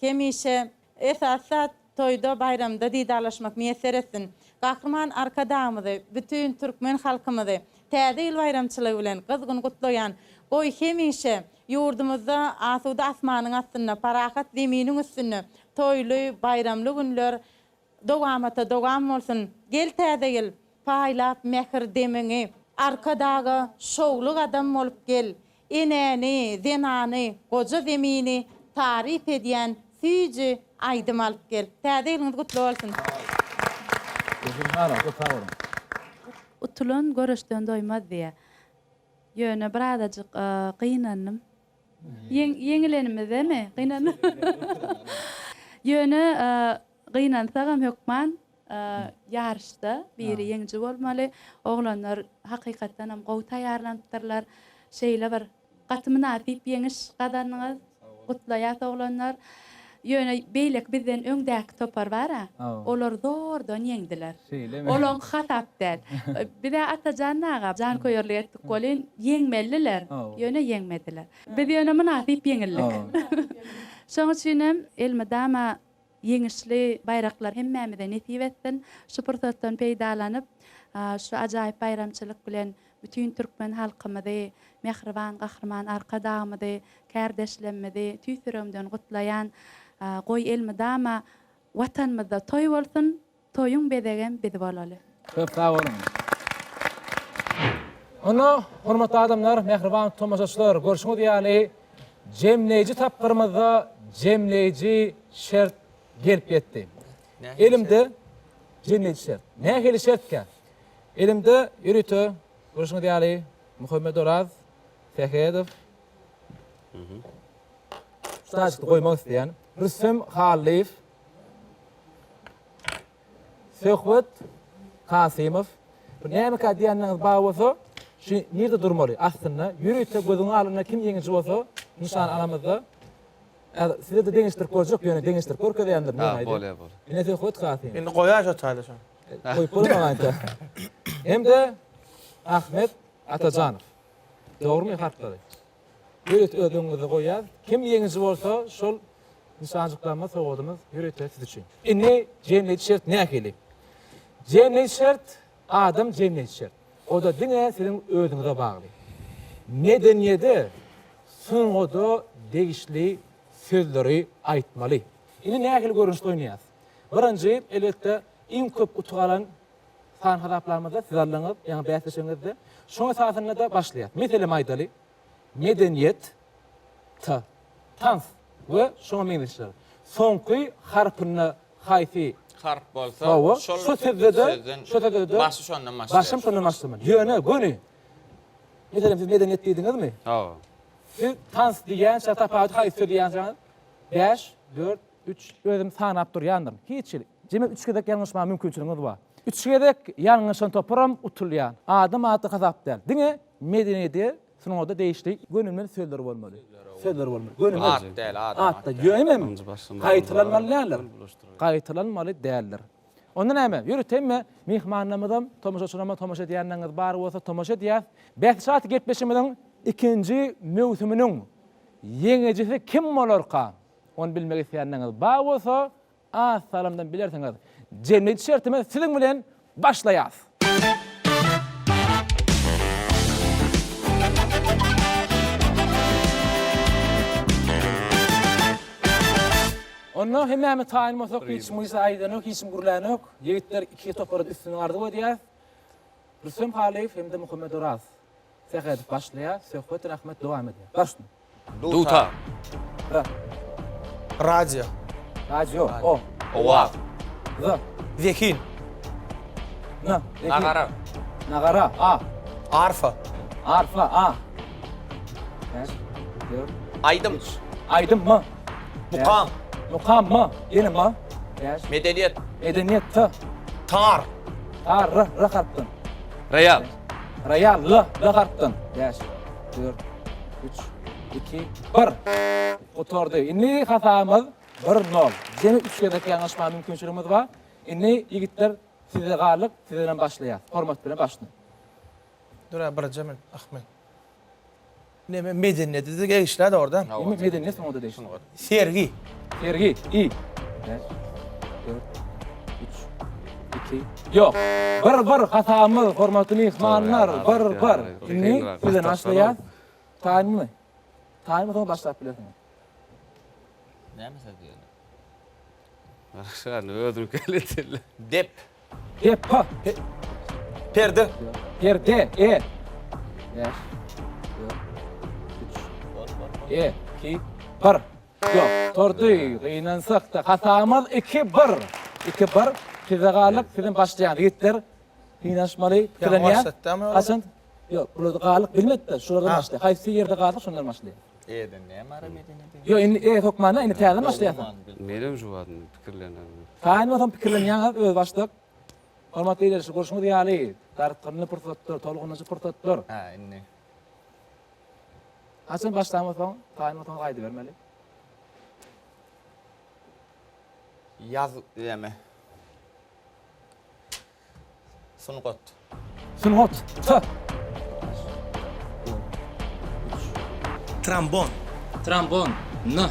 Hemişe Esasy zat, toýda, baýramda didarlaşmak miýesser etsin. Gahryman Arkadagymyzy, bütin türkmen halkymyzy Täze ýyl baýramçylygy bilen gyzgyn gutlaýan. Goý, hemişe ýurdumyzda asuda asmanyň astynda, parahat zeminiň üstünde toýly, baýramly günler dowamata dowam bolsun! Gel, Täze ýyl, paýlap mähir demiňi, Arkadaga şowly gadam bolup gel! Enäni, zenany, goja zemini taryp edýän süýji aýdym alyp gel. Täze ýylyňyz gutly bolsun! Gülşirin hanym, köp sag boluň. Utulan göreşden doýmaz diýýär. Ýöne birazajyk gynandym. Ýeňilenimizemi gynandym. Ýöne gynansagam hökman. ýaryşda biri ýeňiji bolmaly. Oglanlar hakykatdanam gowy taýýarlanypdyrlar. Şeýle bir gaty mynasyp ýeňiş gazandyňyz. Gutlaýas oglanlar. Ýöne beýleki bizden öňdäki topar bar-a, olar zordan ýeňdiler. Şeýlemi? Olaňky hasap däl. Biz-ä Atajan aga janköýerlik etdik welin, ýeňmelidiler, ýöne ýeňmediler. Biz ýöne mynasyp ýeňildik. Şoň üçinem elmydama Ýeňişli baýraklar hemmämize nesip etsin. Şu pursatdan peýdalanyp, şu ajaýyp baýramçylyk bilen bütin türkmen halkymyzy, mähriban Gahryman Arkadagymyzy, kärdeşlemmizi tüýs ýüregimden gutlaýan. Goý elmydama Watanymyzda toý bolsun, toýuň bezegem biz bolaly. Köp sag boluň. Onda, hormatly adamlar, mähriban tomaşaçylar, görşüňiz ýaly, jemleýji tapgyrymyzda jemleýji şert gelip ýetdi. Elimde jemleýji şert. Nähili şertkä? Elimde ýörite, görşüňiz ýaly, Muhammedoraz Sähedow. Şu taýjykda goýmak isleýän. Rüstem Hallyýew. Söhbet Kasymow, Bu nämeka diýenleriňiz bar bolsa, şu nirde durmaly? Aslynda, ýörite gözüň alynda kim ýeňiji bolsa, nyşan alamyzda, size-de deňeşdirip görjek, ýöne deňeşdirip görkezýändir, men aýdýan. Bolýar, bolýar. Ine Söhbet Kasymow. Indi goýaý şo taýda şony. Goýup bolmaz aýta. Hem-de Ahmet Atajanow. Dogrumy harplary? Ýörite öz öňüňizde goýýas. Kim ýeňiji bolsa, şol nyşanjyklarymyz, sowgadymyz ýörite siz üçin. Indi jemleýji şert nähili? Jemleýji şert, adam jemleýji şert. O-da diňe siziň özüňize bagly. Medeniýede, sungata degişli sözleri aýtmaly. Indi nähili görnüşde oýnaýas? Birinji, elbetde, iň köp utuk alan san hasaplamyzda siz aldyňyz, ýaňy bäsleşigiňizde. Şoň esasynda-da başlaýas. Meselem aýdaly, medeniýet, t, tans we şoňa meňzeşler. Soňky harpynda haýsy harp bolsa, Hawa, şol şo sözde-de, sözden şo sözde-de başy şondan başlaýar. Başam şondan başlamaly. Ýöne göni Meselem siz medeniýet diýdiňizmi? Hawa. Siz tans diýýänçä tapawudy haýsy söz diýýänçäňiz bäş, dört, üç. Özüm sanap durýandyryn. Hiç hili. Jemi üç gezek ýalňyşmaga mümkinçiligiňiz bar. Üç gezek ýalňyşan toparam utulýar. Adam ady hasap däl. Diňe medeniýete, sungata degişli gönümel sözler bolmaly. Sözler bolmaly. Gönümel. At däl, adam At däl. Ýöne hem gaýtalanmaly däldir. Gaýtalanmaly däldir. Onda näme, ýörite hemme myhmanlarymyzam, tomaşaçylarymyzam tomaşa edýänleriňiz bar bolsa tomaşa edýäs. Bäsdeş gepleşigimiziň ikinji möwsüminiň ýeňijisi kim bolarka? Ony bilmek isleýänleriňiz bar bolsa, az salymdan bilersiňiz. Jemleýji şertimiz siziň bilen başlaýas! Onda hemmämiz taýyn bolsak, hiç kim hiç zat aýdanok, hiç kim gürlänok. Ýigitler iki topara üstünlik arzuw edýäs. Rüstem Halyýew hem-de Muhammet Oraz Sähedow başlaýar, Söhbet Rahmet dowam edýär. Başla. Dutar. R. Radio. Radio. O. Owaz. Z. Zehin. N. Zehin. Nagara. Nagara. A. Arfa. Arfa. A. Bäş, dört, Aýdym. üç. Aýdym. M. Mukam. Mukam. M. Ýene M. Bäş. Medeniýet. Medeniýet. T. Tar. Tar. R. R harpdan. Roýal. Roýal. L. L harpdan. Bäş, dört, üç, iki, bir. Gutardy. Indi hasabymyz bir nol. Jemi üç gezek ýalňyşmaga mümkinçiligimiz bar. Indi ýigitler size galdyk, sizden başlaýas. Hormat bilen başla. Dur-a birje minut Ahmet. Neme medeniýete de degişli dogry da. Neme medeniýet sungata degişli. Sergi. Sergi. I. Bäş, dört, üç, iki. Ýok. Bir bir hasabymyz hormatly myhmanlar. Bir bir. Indi sizden başlaýas. Taýynmy? Taýyn bolsaňyz başlap bilersiňiz. Näme söz diýeli? Şany özüň kelletelle. Dep. Dep. P. Perde. Perde. E. Bäş, dört, üç, e, iki, bir. Ýok, tordy, gynansak-da, hasabymyz iki, bir. Iki, bir. Size galyp, siziň başlaýan ýigitler synanyşmaly, pikirlenýär. Haçan? Ýok, bular galyp bilmedi-de, şulardan başlaýar. Haýsy ýerde galsak, şondan başlaýar. E-den näme ara medeniýeti? Ýok, indi E hökmany, indi täzeden başlaýarsyň. Menem şu wagt pikirlenýän. Taýyn bolsaň pikirlenýäňiz özbaşdak. Hormatly ildeşler, görşüňiz ýaly, dartgynly pursatlar, tolgundyryjy pursatlar. Hä, indi. Haçan başlan bolsaň, taýyn bolsaňyz aýdybermeli. Ýaz näme? Sungat. Sungat. T. Trombon. Trombon. N.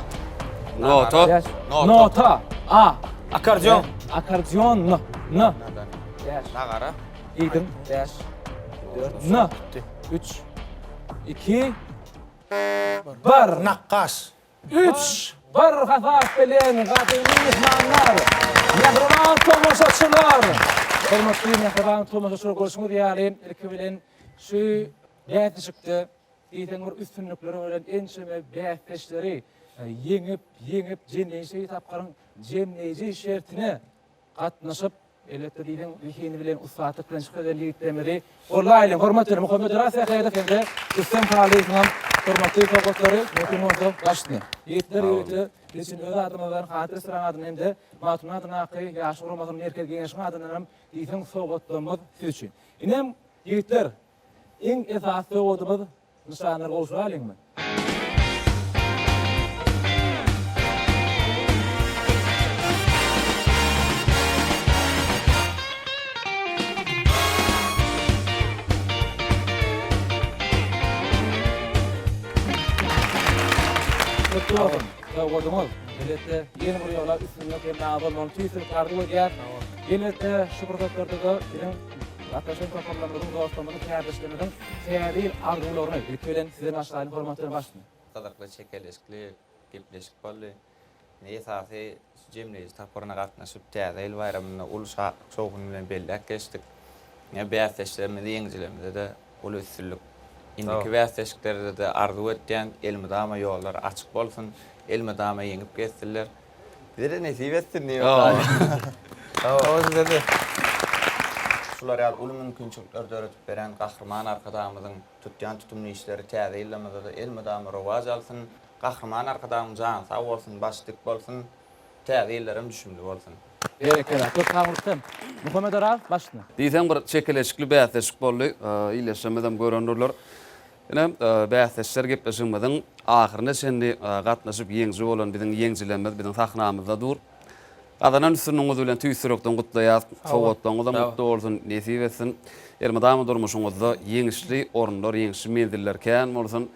Nota. Nota. A. Akkordeon. Akkordeon. N. N. Bäş. Nagara. Diýdim. Bäş. Dört. N. Üç. Iki. Bir. Nakgaş. Üç, bir hasap bilen gadymy myhmanlar, mähriban tomaşaçylar! Hormatly mähriban tomaşaçylar, görşüňiz ýaly, ilki bilen şu bäsleşikde diýseň bir üstünlikleri bilen ençeme bäsdeşleri ýeňip, ýeňip, jemleýji tapgyryň jemleýji şertine gatnaşyp, Elbetde diýseň zehini bilen, ussatlyk bilen çykyş eden ýigitlerimizi gollaýlyň. Hormat bilen Muhammet Oraz Sähedow hem-de Rüstem Halyýewiňem hormatly sowgatlary mümkin bolsa başyny. Ýigitler ýörite biz üçin öz adymyzdan, Hanat restoranyň adyndan hem-de Magtymguly adyndaky Ýaşlar guramasynyň Merkezi Geňeşiniň adyndan hem diýseň sowgatlarymyz siz üçin. Inem ýigitler iň esasy sowgadymyz Nyşanlary gowşuralyňmy? Gutly bolsun, sowgadyňyz. Elbetde, ýene bir ýola üstünlik hemraňyz bolmagyny tüýs ýürekden arzuw edýäs. Elbetde, şu pursatlarda-da biziň gatnaşan toparlarymyzyň, dostlarymyzyň, kärdeşlerimiziň Täze ýyl arzuwlaryny ilki bilen sizden başlaýyn hormatly başlyk. Gyzykly çekeleşikli gepleşik boldy. Indi esasy şu jemleýji tapgyryna gatnaşyp Täze ýyl baýramyny uly şatlyk şowhun bilen belläp geçdik. Ine bäsdeşlerimize ýeňijilerimize-de uly üstünlik. Indiki bäsleşiklerde-de arzuw etýän elmydama ýollary açyk bolsun, elmydama ýeňip gezsinler. Bize-de nesip etsin diýip. Sag bol size-de. Şular ýaly uly mümkinçilikleri döredip beren Gahryman Arkadagymyzyň tutýan tutumly işleri täze ýyllarymyzda-da elmydama rowaç alsyn. Gahryman Arkadagymyň jany sag bolsun, başy dik bolsun, täze ýyllaram düşümli bolsun. Berekella. Köp sag bol Rüstem. Muhammet Oraz, başla. Diýseň bir çekeleşikli bäsleşik boldy. Ildeşlerimizem görendirler. Ine, bäsdeşler gepleşigimiziň ahyryna çenli gatnaşyp ýeňiji bolan biziň ýeňijilerimiz biziň sahnamyzda dur. Gazanan üstünligiňiz bilen tüýs ýürekden gutlaýas. Sowgatlaryňyzam gutly bolsun, nesip etsin. Elmydama durmuşyňyzda ýeňişli orunlar, ýeňişli menziller kän bolsun.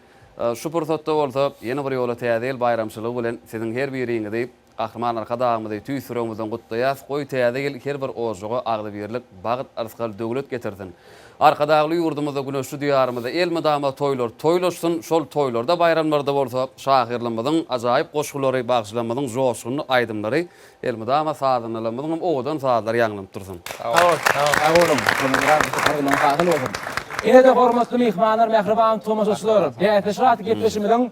Şu pursatda bolsa ýene bir ýola Täze ýyl baýramçylygy bilen siziň her biriňizi Gahryman Arkadagymyzy tüýs ýüregimizden gutlaýas, goý täze ýyl her bir ojaga agzybirlik, bagt, yrsgal, döwlet getirsin. Arkadagly ýurdumyzda güneşli diýarymyzda elmydama toýlar toýlaşsyn, şol toýlarda baýramlarda bolsa şahyrlarymyzyň ajaýyp goşgulary, bagşylarymyzyň joşgunly aýdymlary elmydama sazandalarymyzyň hem owadan sazlary ýaňlanyp dursun. Sag bol, sag boluň. Arzuwlaryňyz hasyl bolsun. Ine-de hormatly myhmanlar, mähriban tomaşaçylar, bäsleşik atly gepleşigimiziň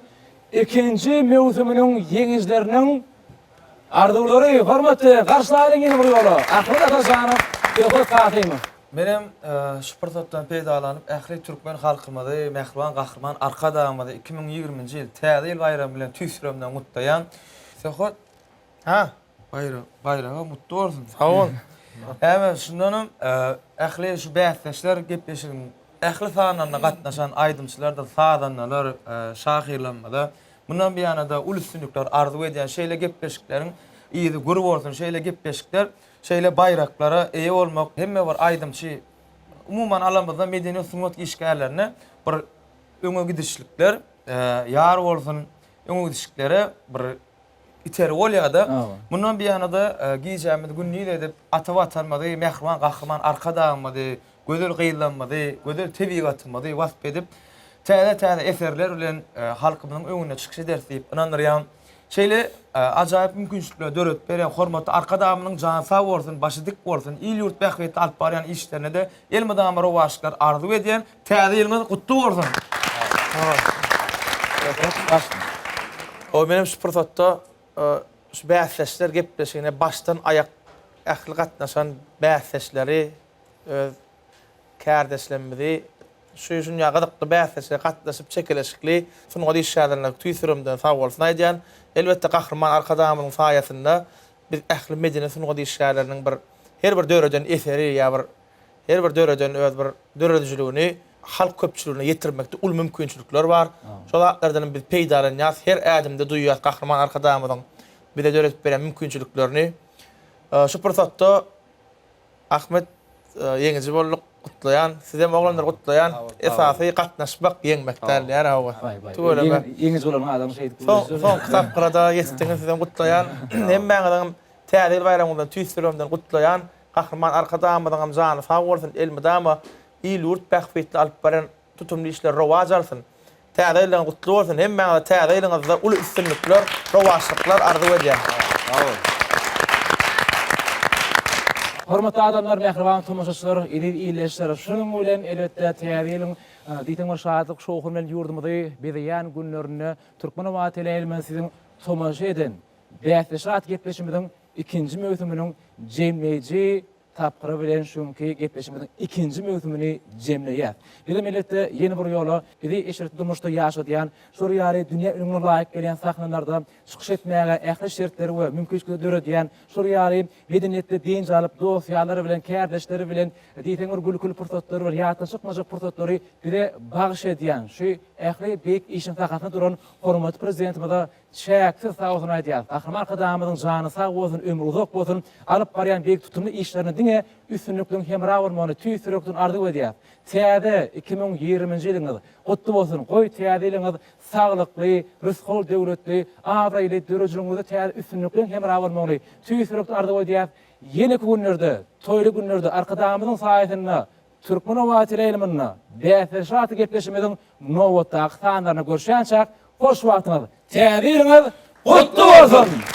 Ikinji möwsüminiň ýeňijileriniň arzuwlary hormatly garşylaýlyň ýene bir ýola Ahmet Atajanow, Söhbet Kasymow. Menem şu pursatdan peýdalanyp ähli türkmen halkymyzy mähriban Gahryman Arkadagymyzy 2020-nji ýyl Täze ýyl baýramy bilen tüýs ýüregimden gutlaýan. Söhbet. Ha. Baýram, baýramam gutly bolsun. Sag bol. Näme, şundanam ähli şu bäsdeşler gepleşigiň ähli sanlaryna gatnaşan aýdymçylardyr sazandalar, şahyrlarymyza mundan buýana-da uly üstünlikler arzuw edýän. Şeýle gepleşikleriň yzy gür bolsun, şeýle gepleşikler, şeýle baýraklara eýe bolmak hemme bir aýdymçy, umuman alamyzda medeniýet sungat işgärlerine bir öňe gidişlikler ýar bolsun, öňe gidişliklere bir iteri bolýar-da. Mundan buýana-da gijämizi gündiz edip, ata Watanymyzy, mähriban Gahryman Arkadagymyzy, gözel gyzlarymyzy, gözel tebigatymyzy wasp edip, täze-täze eserler bilen halkymyzyň öňünde çykyş ederis diýip ynandyrýan. Şeýle ajaýyp mümkinçilikleri döredip berýän hormatly Arkadagymyzyň jany sag bolsun, başy dik bolsun, il-ýurt bähbitli alyp barýan işlerine-de elmydama rowaçlyklar arzuw edýän. Täze ýylyňyz gutly bolsun! Hawa, menem şu pursatda şu bäsdeşler gepleşigine başdan aýak ähli gatnaşan bäsdeşleri, öz kärdeşlerimizi şu şunýa gyzykly bäsleşige gatnaşyp çekeleşikli sungat işgärlerine tüýs ýüregimden sagbolsun aýdýan. Elbetde Gahryman Arkadagymyzyň saýasynda. biz ähli medeni sungat işgärleriniň bir her bir döreden eseri ýa bir her bir döreden öz bir döredijiligini halk köpçüligine ýetirmekde uly mümkinçilikler bar. Şol zatlardan hem biz peýdalanýarys. Her ädimde duýýarys Gahryman Arkadagymyzyň bize döredip berýän mümkinçiliklerini. Şu pursatda Ahmet ýeňiji bolduk gutlaýan. Sizem oglanlar gutlaýan. Esasy gatnaşmak ýeňmek däl diýär hawa. Tüweleme. Ýeňiji bolan adam şeýdip. Soň soňky tapgyra-da ýetdiňiz sizem gutlaýan. Hemmäňiziňem Täze ýyl baýramyňyz bilen tüýs ýüregimden gutlaýan. Gahryman Arkadagymyzyňam jany sag bolsun elmydama il-ýurt bähbitli alyp barýan tutumly işleri rowaç alsyn. Täze ýylyňyz gutly bolsun hemmäňize täze ýylyňyzda uly üstünlikler, rowaçlyklar arzuw edýän. Sag boluň. Hormatly adamlar, mähriban tomaşaçylar, eziz ildeşler, şunuň bilen elbetde Täze ýylyň diýseň bir şatlyk, şowhun bilen ýurdumyzy bezeýän günlerinde Türkmenobat teleýaýlymynda siziň tomaşa eden Bäsleşik atly gepleşigimiziň ikinji möwsüminiň jemleýji tapgyry bilen şu günki gepleşigimiziň ikinji möwsümini jemleýäs. Bizem elbetde ýene bir ýola bizi eşretli durmuşda ýaşadýan, şol ýaly dünýä ülňüne laýyk gelýän sahnalarda çykyş etmäge ähli şertleri we mümkinçilikleri döredýän, şol ýaly medeniýetli dynç alyp, dost-ýarlary bilen, kärdeşleri bilen diýseň bir gülküli pursatlary bir ýatdan çykmajak pursatlary bize bagyş edýän şu ähli beýik işiň sakasynda duran hormatly Prezidentimize Çäksiz sag bolsun aýdýas. Gahryman Arkadagymyzyň jany sag bolsun, ömri uzak bolsun, alyp barýan beýik tutumly işlerinde diňe üstünlikliň hemra bolmagyny tüýs ýürekden arzuw edýäs. Täze 2020-nji ýylyňyz gutly bolsun, goý täze ýylyňyz saglykly, rysgal-döwletli, abraýly, döredijiligiňizde täze üstünlikliň hemra bolmagyny tüýs ýürekden arzuw edýäs. Ýeneki günlerde, toýly günlerde Arkadagymyzyň saýasynda Türkmen owazy teleýaýlymynda Bäsleşik atly gepleşigimiziň nobatdaky sanlarynda görüşýänçäk, hoş wagtyňyz, Täze ýylyňyz gutly bolsun!